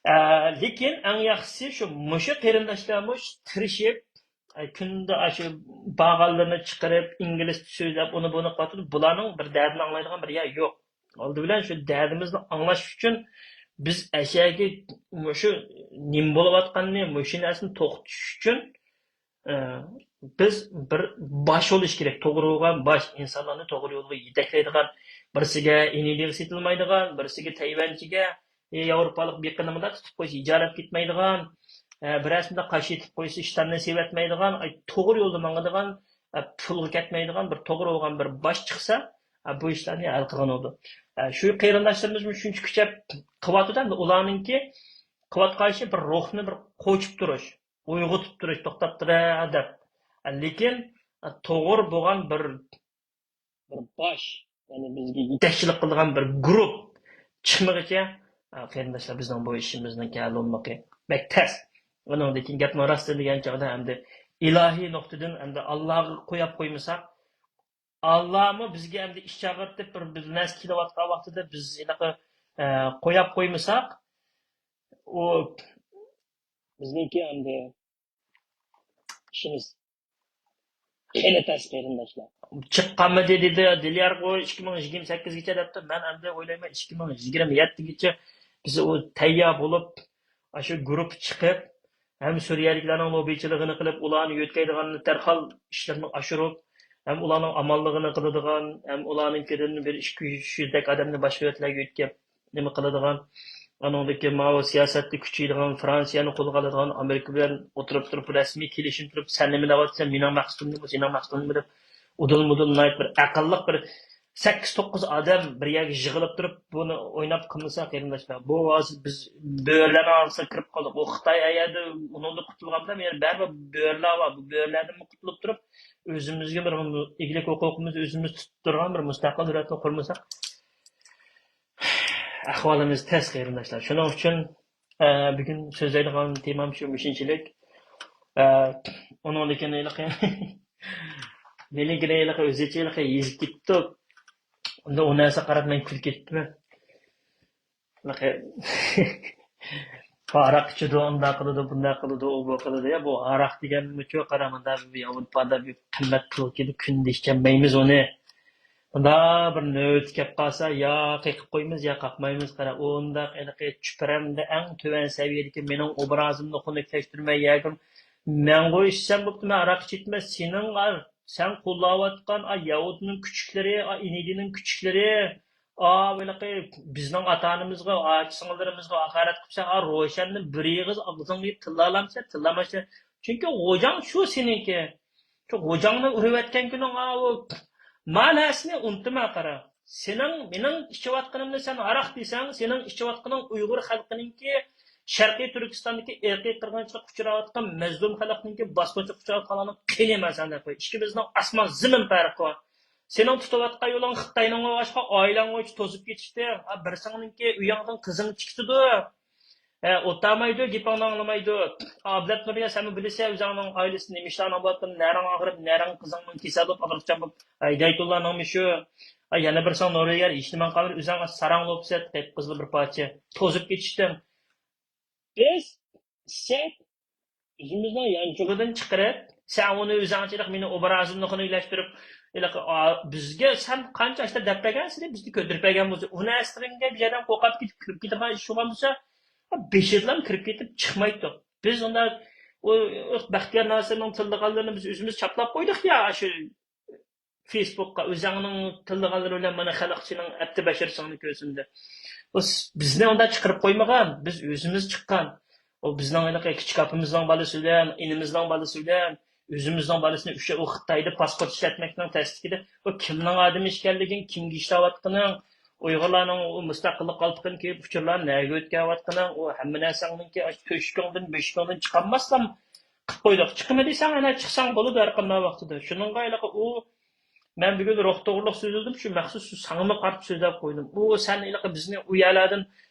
ئە، لېكىن ئەڭ ياخشىسى شۇ، مۇشۇ قېرىنداشلارمۇ تىرىشىپ، ئە، كۈندە ئاشۇ بارغانلىرىنى چىقىرىپ، ئىنگلىزچە سۆزلەپ، ئۇنى بۇنى قىلىۋاتىدۇ. بۇلارنىڭ بىر دەردىنى ئاڭلايدىغان بىر يەر يوق. ئالدى بىلەن شۇ دەردىمىزنى ئاڭلاش ئۈچۈن بىز ئەشەگە مۇشۇ نېمە بولۇۋاتقاننى، مۇشۇ نەرسىنى توختىتىش ئۈچۈن، ئە، بىز بىر باش بولۇش كېرەك. توغرا بولغان باش، ئىنسانلارنى توغرا يولغا يېتەكلەيدىغان، بىرسىگە ئېنېرگىيە سېتىلمايدىغان، بىرسىگە تەيۋەنچىگە، ئە، ياۋروپالىق بىر قېنىمدا تۇتۇپ قويسا، ئىجارە ئېلىپ كەتمەيدىغان، ئە، بىرەرسىندە قاش ئېتىپ قويسا، ئىشتاننى سېۋەتمەيدىغان، ئاي، توغرا يولدا ماڭىدىغان، ئە، پۇلغا كەتمەيدىغان بىر توغرا بولغان بىر باش چىقسا، ئە، بۇ ئىشلارنى ھەل قىلغان بولىدۇ. ئە، شۇ قېرىنداشلىرىمىزمۇ شۇنچە كۈچەپ قىلىۋاتىدۇ، ئەمدى ئۇلارنىڭكى قىلىۋاتقان ئىشى بىر روھنى بىر قوچۇپ تۇرۇش، ئويغىتىپ تۇرۇش، توختاپ تۇرە دەپ. ئە، لېكىن، ئە، توغرا بولغان بىر، بىر باش، يەنى بىزگە يېتەكچىلىك قىلىدىغان بىر گۇرۇپ چىقمىغىچە، ئە، قېرىنداشلار، بىزنىڭ بۇ ئىشىمىزنىڭكى ھەل بولمىقى بەك تەس. ئۇنىڭدىن كېيىن گەپنىڭ راستىنى دېگەن چاغدا ئەمدى ئىلاھىي نۇقتىدىن ئەمدى ئاللاغا قوياپ قويمىساق، ئاللامۇ بىزگە ئەمدى ئىش چاقىرتىپ، بىر، بىر نەرسە كېلىۋاتقان ۋاقتىدا بىز ھېلىقى، ئە، قوياپ قويمىساق، ئۇ بىزنىڭكى ئەمدى ئىشىمىز خېلى تەس، قېرىنداشلار. چىققانمىدى دېدى، دىليارغو ئىككى مىڭ يىگىرمە سەككىزگىچە دەپتۇ. مەن ئەمدى ئويلايمەن، ئىككى مىڭ يىگىرمە يەتتىگىچە بىز ئۇ تەييار بولۇپ، ئاشۇ گۇرۇپپا چىقىپ، ھەم سۈرىيەلىكلەرنىڭ لوببىچىلىقىنى قىلىپ، ئۇلارنى يۆتكەيدىغاننى دەرھال ئىشلىرىنى ئاشۇرۇپ، ھەم ئۇلارنىڭ ئامانلىقىنى قىلىدىغان، ھەم ئۇلارنىڭكىدىن بىر ئىككى يۈز يۈزدەك ئادەمنى باشقا يەرلەرگە يۆتكەپ، نېمە قىلىدىغان، ئانىڭدىكى ماۋۇ سىياسەتتە كۈچىيىدىغان، فرانسىيەنى قولغا ئالىدىغان، ئامېرىكا بىلەن ئولتۇرۇپ تۇرۇپ، رەسمىي كېلىشىم تۇرۇپ، سەن نېمە دەۋاتىسەن، مېنىڭ مەقسىتىم نېمە، سېنىڭ مەقسىتىڭ نېمە دەپ، ئۇدۇل مۇدۇل ناھايىتى بىر ئەقىللىق بىر سەككىز توققۇز ئادەم بىر يەرگە يىغىلىپ تۇرۇپ، بۇنى ئويناپ قىلمىسا، قېرىنداشلار، بۇ ھازىر بىز بۆرىلەرنىڭ ئارىسىغا كىرىپ قالدۇق. ئۇ خىتاي ئەگەردە ئۇنىڭدىن قۇتۇلغاندا، يەنە بەرىبىر بۆرىلەر بار. بۇ بۆرىلەردىن قۇتۇلۇپ تۇرۇپ، ئۆزىمىزگە بىر ئىگىلىك ھوقۇقىمىزنى ئۆزىمىز تۇتۇپ تۇرغان بىر مۇستەقىل دۆلەتنى قۇرمىساق، ئەھۋالىمىز تەس، قېرىنداشلار. شۇنىڭ ئۈچۈن، ئە، بۈگۈن سۆزلەيدىغان تېمام شۇ مۇشۇنچىلىك. ئە، ئۇنىڭدىن كېيىن ھېلىقى مېنىڭكىنى ھېلىقى ئۆزىچە ھېلىقى يېزىپ كېتىپتۇ. ئۇندا ئۇ نەرسە قاراپ مەن كۈلۈپ كېتىپتىمەن. ھېلىقى ھاراق ئىچىدۇ، ئۇنداق قىلىدۇ، بۇنداق قىلىدۇ، ئۇ بۇ قىلىدۇ. يا، بۇ ھاراق دېگەنمۇچۇ، قارا، مۇندا بىر ياۋروپادا بىر قىممەت پۇل كېلىدۇ، كۈندە ئىچەلمەيمىز ئۇنى. مۇنداق بىر نۆۋىتى كەپ قالسا، يا قېقىپ قويىمىز، يا قاقمايمىز. قارا، ئۇنداق ھېلىقى چۈپرەمدە ئەڭ تۆۋەن سەۋىيەدىكى مېنىڭ ئوبرازىمنى خۇنۈكلەشتۈرمەي يەگىن. مەنغۇ ئىچسەم بوپتۇ، مەن ھاراق ئىچىتمەن. سېنىڭ، سەن قوللاۋاتقان، ئا، يەھۇدىينىڭ كۈچۈكلىرى، ئا، ئىنىدىنىڭ كۈچۈكلىرى، ئا، ھېلىقى بىزنىڭ ئاتا-ئانىمىزغا، ئاچا-سىڭىللىرىمىزغا ھاقارەت قىلسا، ئا، روشەننى بىر ئېغىز ئاغزىڭغا يېپىپ تىللالامسەن، تىللامايسەن. چۈنكى غوجاڭ شۇ سېنىڭكى. شۇ غوجاڭنى ئۇرۇۋەتكەن كۈنۈڭ، ئا، ئۇ ما نەرسىنى ئۇنتۇما، قارا. سېنىڭ، مېنىڭ ئىچىۋاتقىنىمنى سەن ھاراق دېسەڭ، سېنىڭ ئىچىۋاتقىنىڭ ئۇيغۇر خەلقىنىڭكى شەرقىي تۈركىستاندىكى ئىرقىي قىرغىنچىلىققا ئۇچراۋاتقان مەزلۇم خەلقنىڭكى باسقۇنچىلىققا ئۇچراۋاتقانلارنىڭ قېنى، مەن سەندە قوي. ئىككىمىزنىڭ ئاسمان زېمىن پەرقى بار. سېنىڭ تۇتۇۋاتقان يولۇڭ خىتاينىڭغا ئوخشاشقا ئائىلەڭگە توزۇپ كېتىشتى. ھا، بىرسىڭنىڭكى ئۆيۈڭدىن قىزىڭ چىقىدۇ. ھە، ئولتۇرمايدۇ، گېپىڭنى ئاڭلىمايدۇ. ئابلەت نۇرنىياز، سەنمۇ بىلىسەن ئۆزۈڭنىڭ ئائىلىسىنى، نېمە ئىشلارنىڭ بولۇپ، نەرىڭ ئاغرىپ، نەرىڭ قىزىڭنىڭ كېسەل بولۇپ، ئاغرىقچان بولۇپ، ھەيدەيتۇللانىڭمۇ شۇ. ھە، يەنە بىرسىڭ نورۋېگىيە، ھېچنېمەڭ قالمىدى، ئۆزۈڭ ساراڭ بولۇپ كەتتىڭ، قىپقىزىل بىر پارچە. توزۇپ كېتىشتىڭ. بىز ئىچسەك، ئۆزىمىزنىڭ يانچۇقىدىن چىقىرىپ، سەن ئۇنى ئۆزۈڭچىلىك مېنى ئوبرازىمنى خۇنۈكلەشتۈرۈپ، ھېلىقى، ئا، بىزگە سەن قانچە ئاشتا دەپ بەرگەنسىلى، بىزنى كۆتۈرۈپ بەرگەن بولسا، ئۇ نەرسىلىرىڭگە بىر يەردىن قورقۇپ كېتىپ كىرىپ كېتىدىغان ئىش بولغان بولسا، بېشىدىلا كىرىپ كېتىپ چىقمايتتۇق. بىز ئۇنداق ئۇ، ئۇ بەختىيار ناسىرنىڭ تىللىغانلىرىنى بىز ئۆزىمىز چاپلاپ قويدۇق يا، شۇ فېيسبۇكقا ئۆزەڭنىڭ تىللىغانلىرى بىلەن مانا خەلقچىنىڭ ئەپتى بەشىرسىڭنى كۆرسۇن دەپ. ئۇ س-، بىزنى ئۇنداق چىقىرىپ قويمىغان، بىز ئۆزىمىز چىققان. ئۇ بىزنىڭ ھېلىقى كىچىك ئاپىمىزنىڭ بالىسى بىلەن، ئىنىمىزنىڭ بالىسى بىلەن، ئۆزىمىزنىڭ بالىسىنى ئۇششاق ئۇ خىتايدا پاسپورت ئىشلەتمەكنىڭ تەستىكىدە، ئۇ كىمنىڭ ئادىمى ئىكەنلىكىنى، كىمگە ئىشلەۋاتقىنىڭ، ئۇيغۇرلارنىڭ ئۇ مۇستەقىللىق قالپىقىنى كىيىپ ئۇچۇرلارنى نەگە ئۆتكەۋاتقىنىڭ، ئۇ ھەممە نەرسەڭنىڭكى ئاشۇ تۆشۈكۈڭدىن، بۆشۈكۈڭدىن چىقالماسلا قىلىپ قويدۇق. چىقىمەن دېسەڭ، ئەنە چىقساڭ بولىدۇ ھەر قانداق ۋاقتىدا. شۇنىڭغا ھېلىقى ئۇ، مەن بۈگۈن روھ توغرۇلۇق سۆزلىدىم، شۇ مەخسۇس شۇ ساڭىمۇ قارىتىپ سۆزلەپ قويدۇم. ئۇ سەن ھېلىقى بىزنى ئۇ يەرلەردىن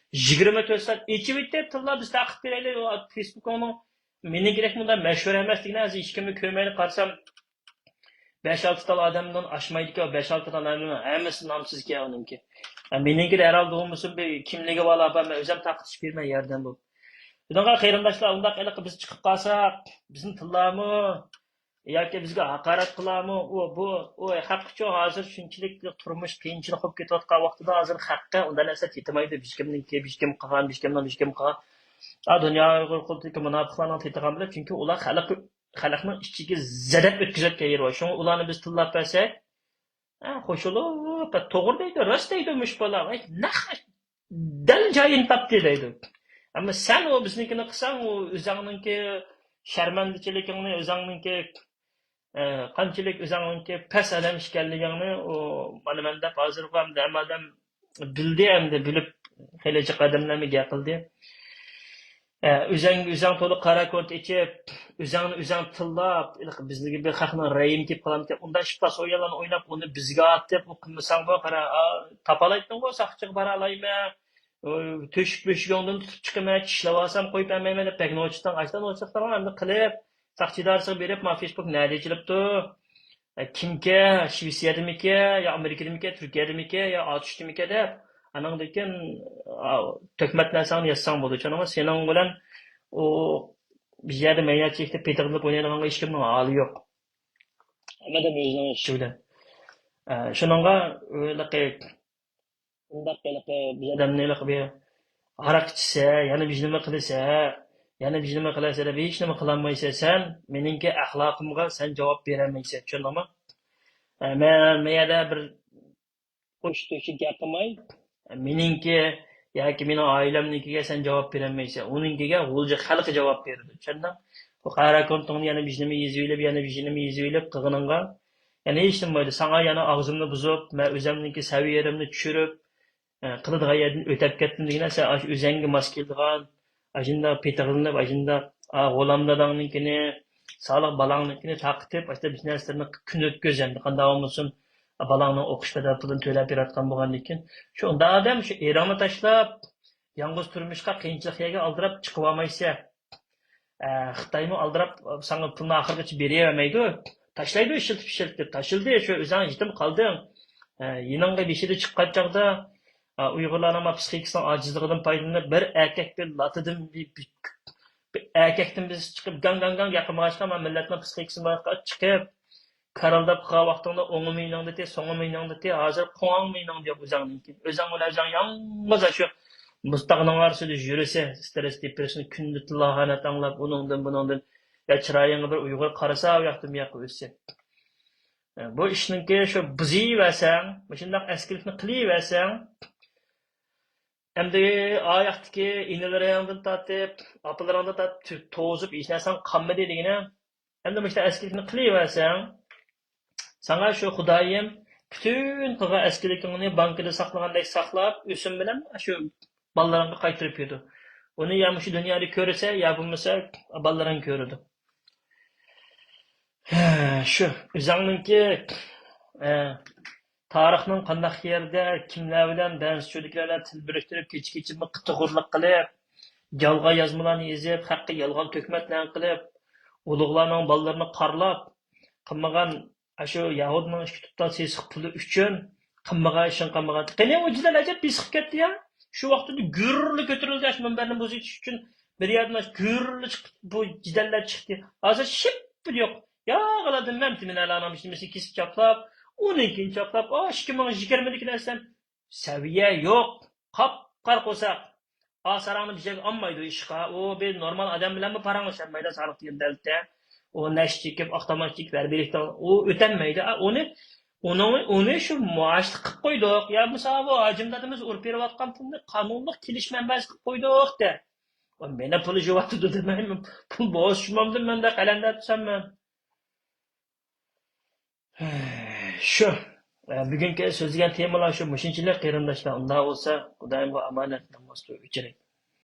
يىگىرمە تۆت سائەت ئېچىۋېتىپ، تىللا بىز تەقىپ بېرەيلى، فېيسبۇكۇڭنىڭ مېنىڭكىدەك مۇنداق مەشھۇر ئەمەسلىكىنى ھازىر ھېچكىمنى كۆرمەيلا قارىسام، بەش-ئالتە تال ئادەمدىن ئاشمايدىكەن، بەش-ئالتە تال ئادەمنىڭ ھەممىسى نامسىزكەن ئۇنىڭكى. مېنىڭكىدە ھەرھالدا بولمىسۇن، بىر كىملىكى بار، مەن ئۆزۈم تارقىتىش بېرىمەن ياردەم بولۇپ. شۇنىڭغا قېرىنداشلار، ئۇنداق ھېلىقى بىز چىقىپ قالساق، بىزنى تىللارمۇ ياكى بىزگە ھاقارەت قىلارمۇ، ئۇ، بۇ، ئۇ خەق ئۈچۈن ھازىر شۇنچىلىك تۇرمۇش قىيىنچىلىق بولۇپ كېتىۋاتقان ۋاقتىدا ھازىر خەققە ئۇنداق نەرسە تېتىمايدۇ. بىشكىمنىڭكى، بىشكىم قىلغان، بىشكىمنىڭ بىشكىم قىلغان. ئا، دۇنيا ئۇيغۇر قۇرۇلتىيىدىكى مۇناپىقلارنىڭ تېتىغان بىلەن، چۈنكى ئۇلار خەلق، خەلقنىڭ ئىچىگە زەدەپ ئۆتكۈزۈۋەتكەن يېرى بار. شۇڭا ئۇلارنى بىز تىللاپ بەرسەك، ھە، قوشۇلۇپ، توغرا دەيدۇ، راست دەيدۇ مۇشۇ بالا. ۋاي، نەق دەل جايىنى تاپتى دەيدۇ. ئەمما سەن ئۇ بىزنىڭكىنى قىلساڭ، ئۇ ئۆزۈڭنىڭكى شەرمەندىچىلىكىڭنى، ئۆزۈڭنىڭكى، ئە، قانچىلىك ئۆزۈڭنىڭكى پەس ئادەم ئىكەنلىكىڭنى، ئۇ مانا مەن دەپ ھازىرغۇ ئەمدى ھەممە ئادەم بىلدى، ئەمدى بىلىپ خېلى جىق ئادەملەرمۇ گەپ قىلدى. ئە، ئۆزەڭگە ئۆزەڭ تولا قارا كونت ئېچىپ، ئۆزەڭنى ئۆزەڭ تىللاپ، ھېلىقى بىزلىكى بىر خەقنىڭ رەھىمى كېلىپ قالامتى، ئۇنداق ئىپلاس ئويۇنلارنى ئويناپ، ئۇنى بىزگە ئاتىپ، ئۇ قىلمىساڭ بۇ، قارا، ئا، تاپالايتتىڭغۇ، ساقچىغا بارالايمەن، ئۇ، تۆشۈك بۆشۈكۈڭدىن تۇتۇپ چىقىمەن، چىشلىۋالسام قويۇپ بەرمەيمەن دەپ بەك نوچىتىڭ، ئاشتا نوچىتىڭلارنى ئەمدى قىلىپ، ساقچى ئىدارىسىغا بېرىپ، ما فېيسبۇك نەدە ئېچىلىپتۇ؟ ئە، كىمكە، شىۋېتسىيەدىمىكە، يا ئامېرىكىدىمىكە، تۈركىيەدىمىكە، يا ئاتۇشتىمىكە دەپ، ئانىڭدىن كېيىن، ئا، تۆھمەت نەرسەڭنى يازساڭ بولىدۇ. چۈشەندىڭمۇ؟ سېنىڭ بىلەن ئۇ بىر يەردە مەينەتچىلىكتە پېتىغلىنىپ ئوينايدىغانغا ھېچكىمنىڭ ھالى يوق. ھەممە ئادەم ئۆزىنىڭ ئىشى بىلەن. ئە، شۇنىڭغا ھېلىقى ئۇنداق ھېلىقى بىر ئادەمنى ھېلىقى بىر ھاراق ئىچسە، يەنە بىر نېمە قىلسا، يەنە بىر نېمە قىلسا دەپ ھېچ نېمە قىلالمايسەن سەن. مېنىڭكى ئەخلاقىمغا سەن جاۋاب بېرەلمەيسەن، چۈشەندىڭمۇ؟ ئە، مەن مەن يەردە بىر قوش تۆشۈك گەپ قىلماي، مېنىڭكى ياكى مېنىڭ ئائىلەمنىڭكىگە سەن جاۋاب بېرەلمەيسەن. ئۇنىڭكىگە غۇلجا خەلقى جاۋاب بېرىدۇ. چۈشەندىڭ؟ بۇ قارا كونتۇڭنى يەنە بىر نېمە يېزىۋېلىپ، يەنە بىر نېمە يېزىۋېلىپ قىلغىنىڭغا يەنە ھېچ نېمە بولمايدۇ. ساڭا يەنە ئاغزىمنى بۇزۇپ، مەن ئۆزۈمنىڭكى سەۋىيەمنى چۈشۈرۈپ، ئە، قىلىدىغان يەردىن ئۆتەپ كەتتىم دېگىنە، سەن ئاشۇ ئۆزەڭگە ماس كېلىدىغان، ئاشۇنداق پېتىغلىنىپ، ئاشۇنداق، ئا، غۇلامداداڭنىڭكىنى، سالىق بالاڭنىڭكىنى تارقىتىپ، ئاشۇنداق بىر نەرسىلەرنى كۈن ئۆتكۈز ئەمدى. قانداق بولمىسۇن، بالاڭنىڭ ئوقۇش بەدەل پۇلىنى تۆلەپ بېرىۋاتقان بولغاندىن كېيىن، شۇ ئۇنداق ئادەم شۇ ئېرىڭنى تاشلاپ، يالغۇز تۇرمۇشقا قىيىنچىلىق يەرگە ئالدىراپ چىقىۋالمايسەن. ئە، خىتايمۇ ئالدىراپ ساڭا پۇلنى ئاخىرغىچە بېرىۋەرمەيدۇ. تاشلايدۇ ئىشلىتىپ، ئىشلىتىپ. تاشلىدى، شۇ ئۆزۈڭ يېتىم قالدىڭ. ئە، يېنىڭغا بېشىدا چىققان چاغدا، ئە، ئۇيغۇرلارنىڭ ما پسىخىكىسىنىڭ ئاجىزلىقىدىن پايدىلىنىپ، بىر ئەركەك بىر لاتىدىن بىر، بىر، بىر ئەركەكتىن بىز چىقىپ، گاڭ، گاڭ، گاڭ گەپ قىلمىغاچقا، ما مىللەتنىڭ پسىخىكىسى بار چىقىپ، كارىلداپ قىلغان ۋاقتىڭدا ئوڭۇم يېنىڭدا تى، سوڭۇم يېنىڭدا تى، ھازىر قوڭۇم يېنىڭدا يوق ئۆزۈڭنىڭكى. ئۆزۈڭ بىلەن ئۆزۈڭ يالغۇز شۇ مۇز تاغنىڭ ئارىسىدا يۈرىسە، سترېس، دېپرېسسىيە، كۈندە تىللاھانەت ئاڭلاپ، ئۇنىڭدىن، بۇنىڭدىن. يا چىرايىڭغا بىر ئۇيغۇر قارىسا، ئۇ ياقتىن بۇ ياققا ئۆتسە. بۇ ئىشنىڭكى شۇ بۇزۇۋەرسەڭ، مۇشۇنداق ئەسكىلىكنى قىلىۋەرسەڭ، ئەمدى ئاياقتىكى ئىنىلىرىڭدىن تارتىپ، ئاپىلىرىڭدىن تارتىپ، تو-، توزۇپ ھېچ نەرسەڭ قالمىدى دېگىنە. ئەمدى مۇشۇنداق ئەسكىلىكنى قىلىۋەرسەڭ، ساڭا شۇ خۇدايىم پۈتۈن قىلغان ئەسكىلىكىڭنى بانكىدا ساقلىغاندەك ساقلاپ، ئۆسۈم بىلەن شۇ بالىلىرىڭغا قايتۇرۇپ بېرىدۇ. ئۇنى يا مۇشۇ دۇنيادا كۆرىسەن، يا بولمىسا بالىلىرىڭ كۆرىدۇ. ھە، شۇ ئۆزۈڭنىڭكى، ئە، تارىخنىڭ قانداق يەردە، كىملەر بىلەن، دەنسىچۇدىكىلەر بىلەن تىل بىرىكتۈرۈپ، كېچە-كېچە قىتىغۇرلۇق قىلىپ، يالغان يازمىلارنى يېزىپ، خەققە يالغان تۆھمەتلەرنى قىلىپ، ئۇلۇغلارنىڭ بالىلىرىنى قارىلاپ، قىلمىغان، ئاشۇ يەھۇدنىڭ ئىككى تۇتقان سېسىق پۇلى ئۈچۈن قىلمىغان ئىشىڭ قالمىغان. قېنى، ئۇ جىدەل ئەجەب بېسىقىپ كەتتى يا. شۇ ۋاقىتتا گۈررىلا كۆتۈرۈلدى، ئاشۇ مۇنبەرنى بۇزۇۋېتىش ئۈچۈن بىر يەردىن گۈررىلا چىقىپ، بۇ جېدەللەر چىقتى. ھازىر شىپپىدە يوق. ياغىلاردىن مەمتىمىنەلارنىڭ بىر نېمىسىنى كېسىپ چاپلاپ، ئۇنىڭكىنى چاپلاپ، ئا، ئىككى مىڭ يىگىرمىلىكىنى ئەسلەم. سەۋىيە يوق. قاپقارا قورساق. ئا، ساراڭنى بىر يەرگە ئالمايدۇ ئىشقا. ئۇ بىر نورمال ئادەم بىلەنمۇ پاراڭلىشالمايدۇ، سارىق دېگەن دەلتە. ئۇ نەشە چېكىپ، ئاق تاماكا چېكىپ، ھەربىيلىكتە ئۇ ئۆتەلمەيدۇ. ئا، ئۇنى، ئۇنىڭ، ئۇنى شۇ مائاشلىق قىلىپ قويدۇق. يا بولمىسا بۇ ھاجىم دادىمىز ئۇرۇپ بېرىۋاتقان پۇلنى قانۇنلۇق كېلىش مەنبەسى قىلىپ قويدۇق دە. ئۇ مېنىڭ پۇل يۇۋاتىدۇ دېمەيمەن. پۇل بولسا شۇمامدىن مەندە قەلەندەر تۇتسام مەن. شۇ. ئە، بۈگۈنكى سۆزلىگەن تېمىلار شۇ مۇشۇنچىلىك قېرىنداشلار. ئۇنداق بولسا خۇدايىمغا ئامانەت، ناماز ئۆچۈرەي.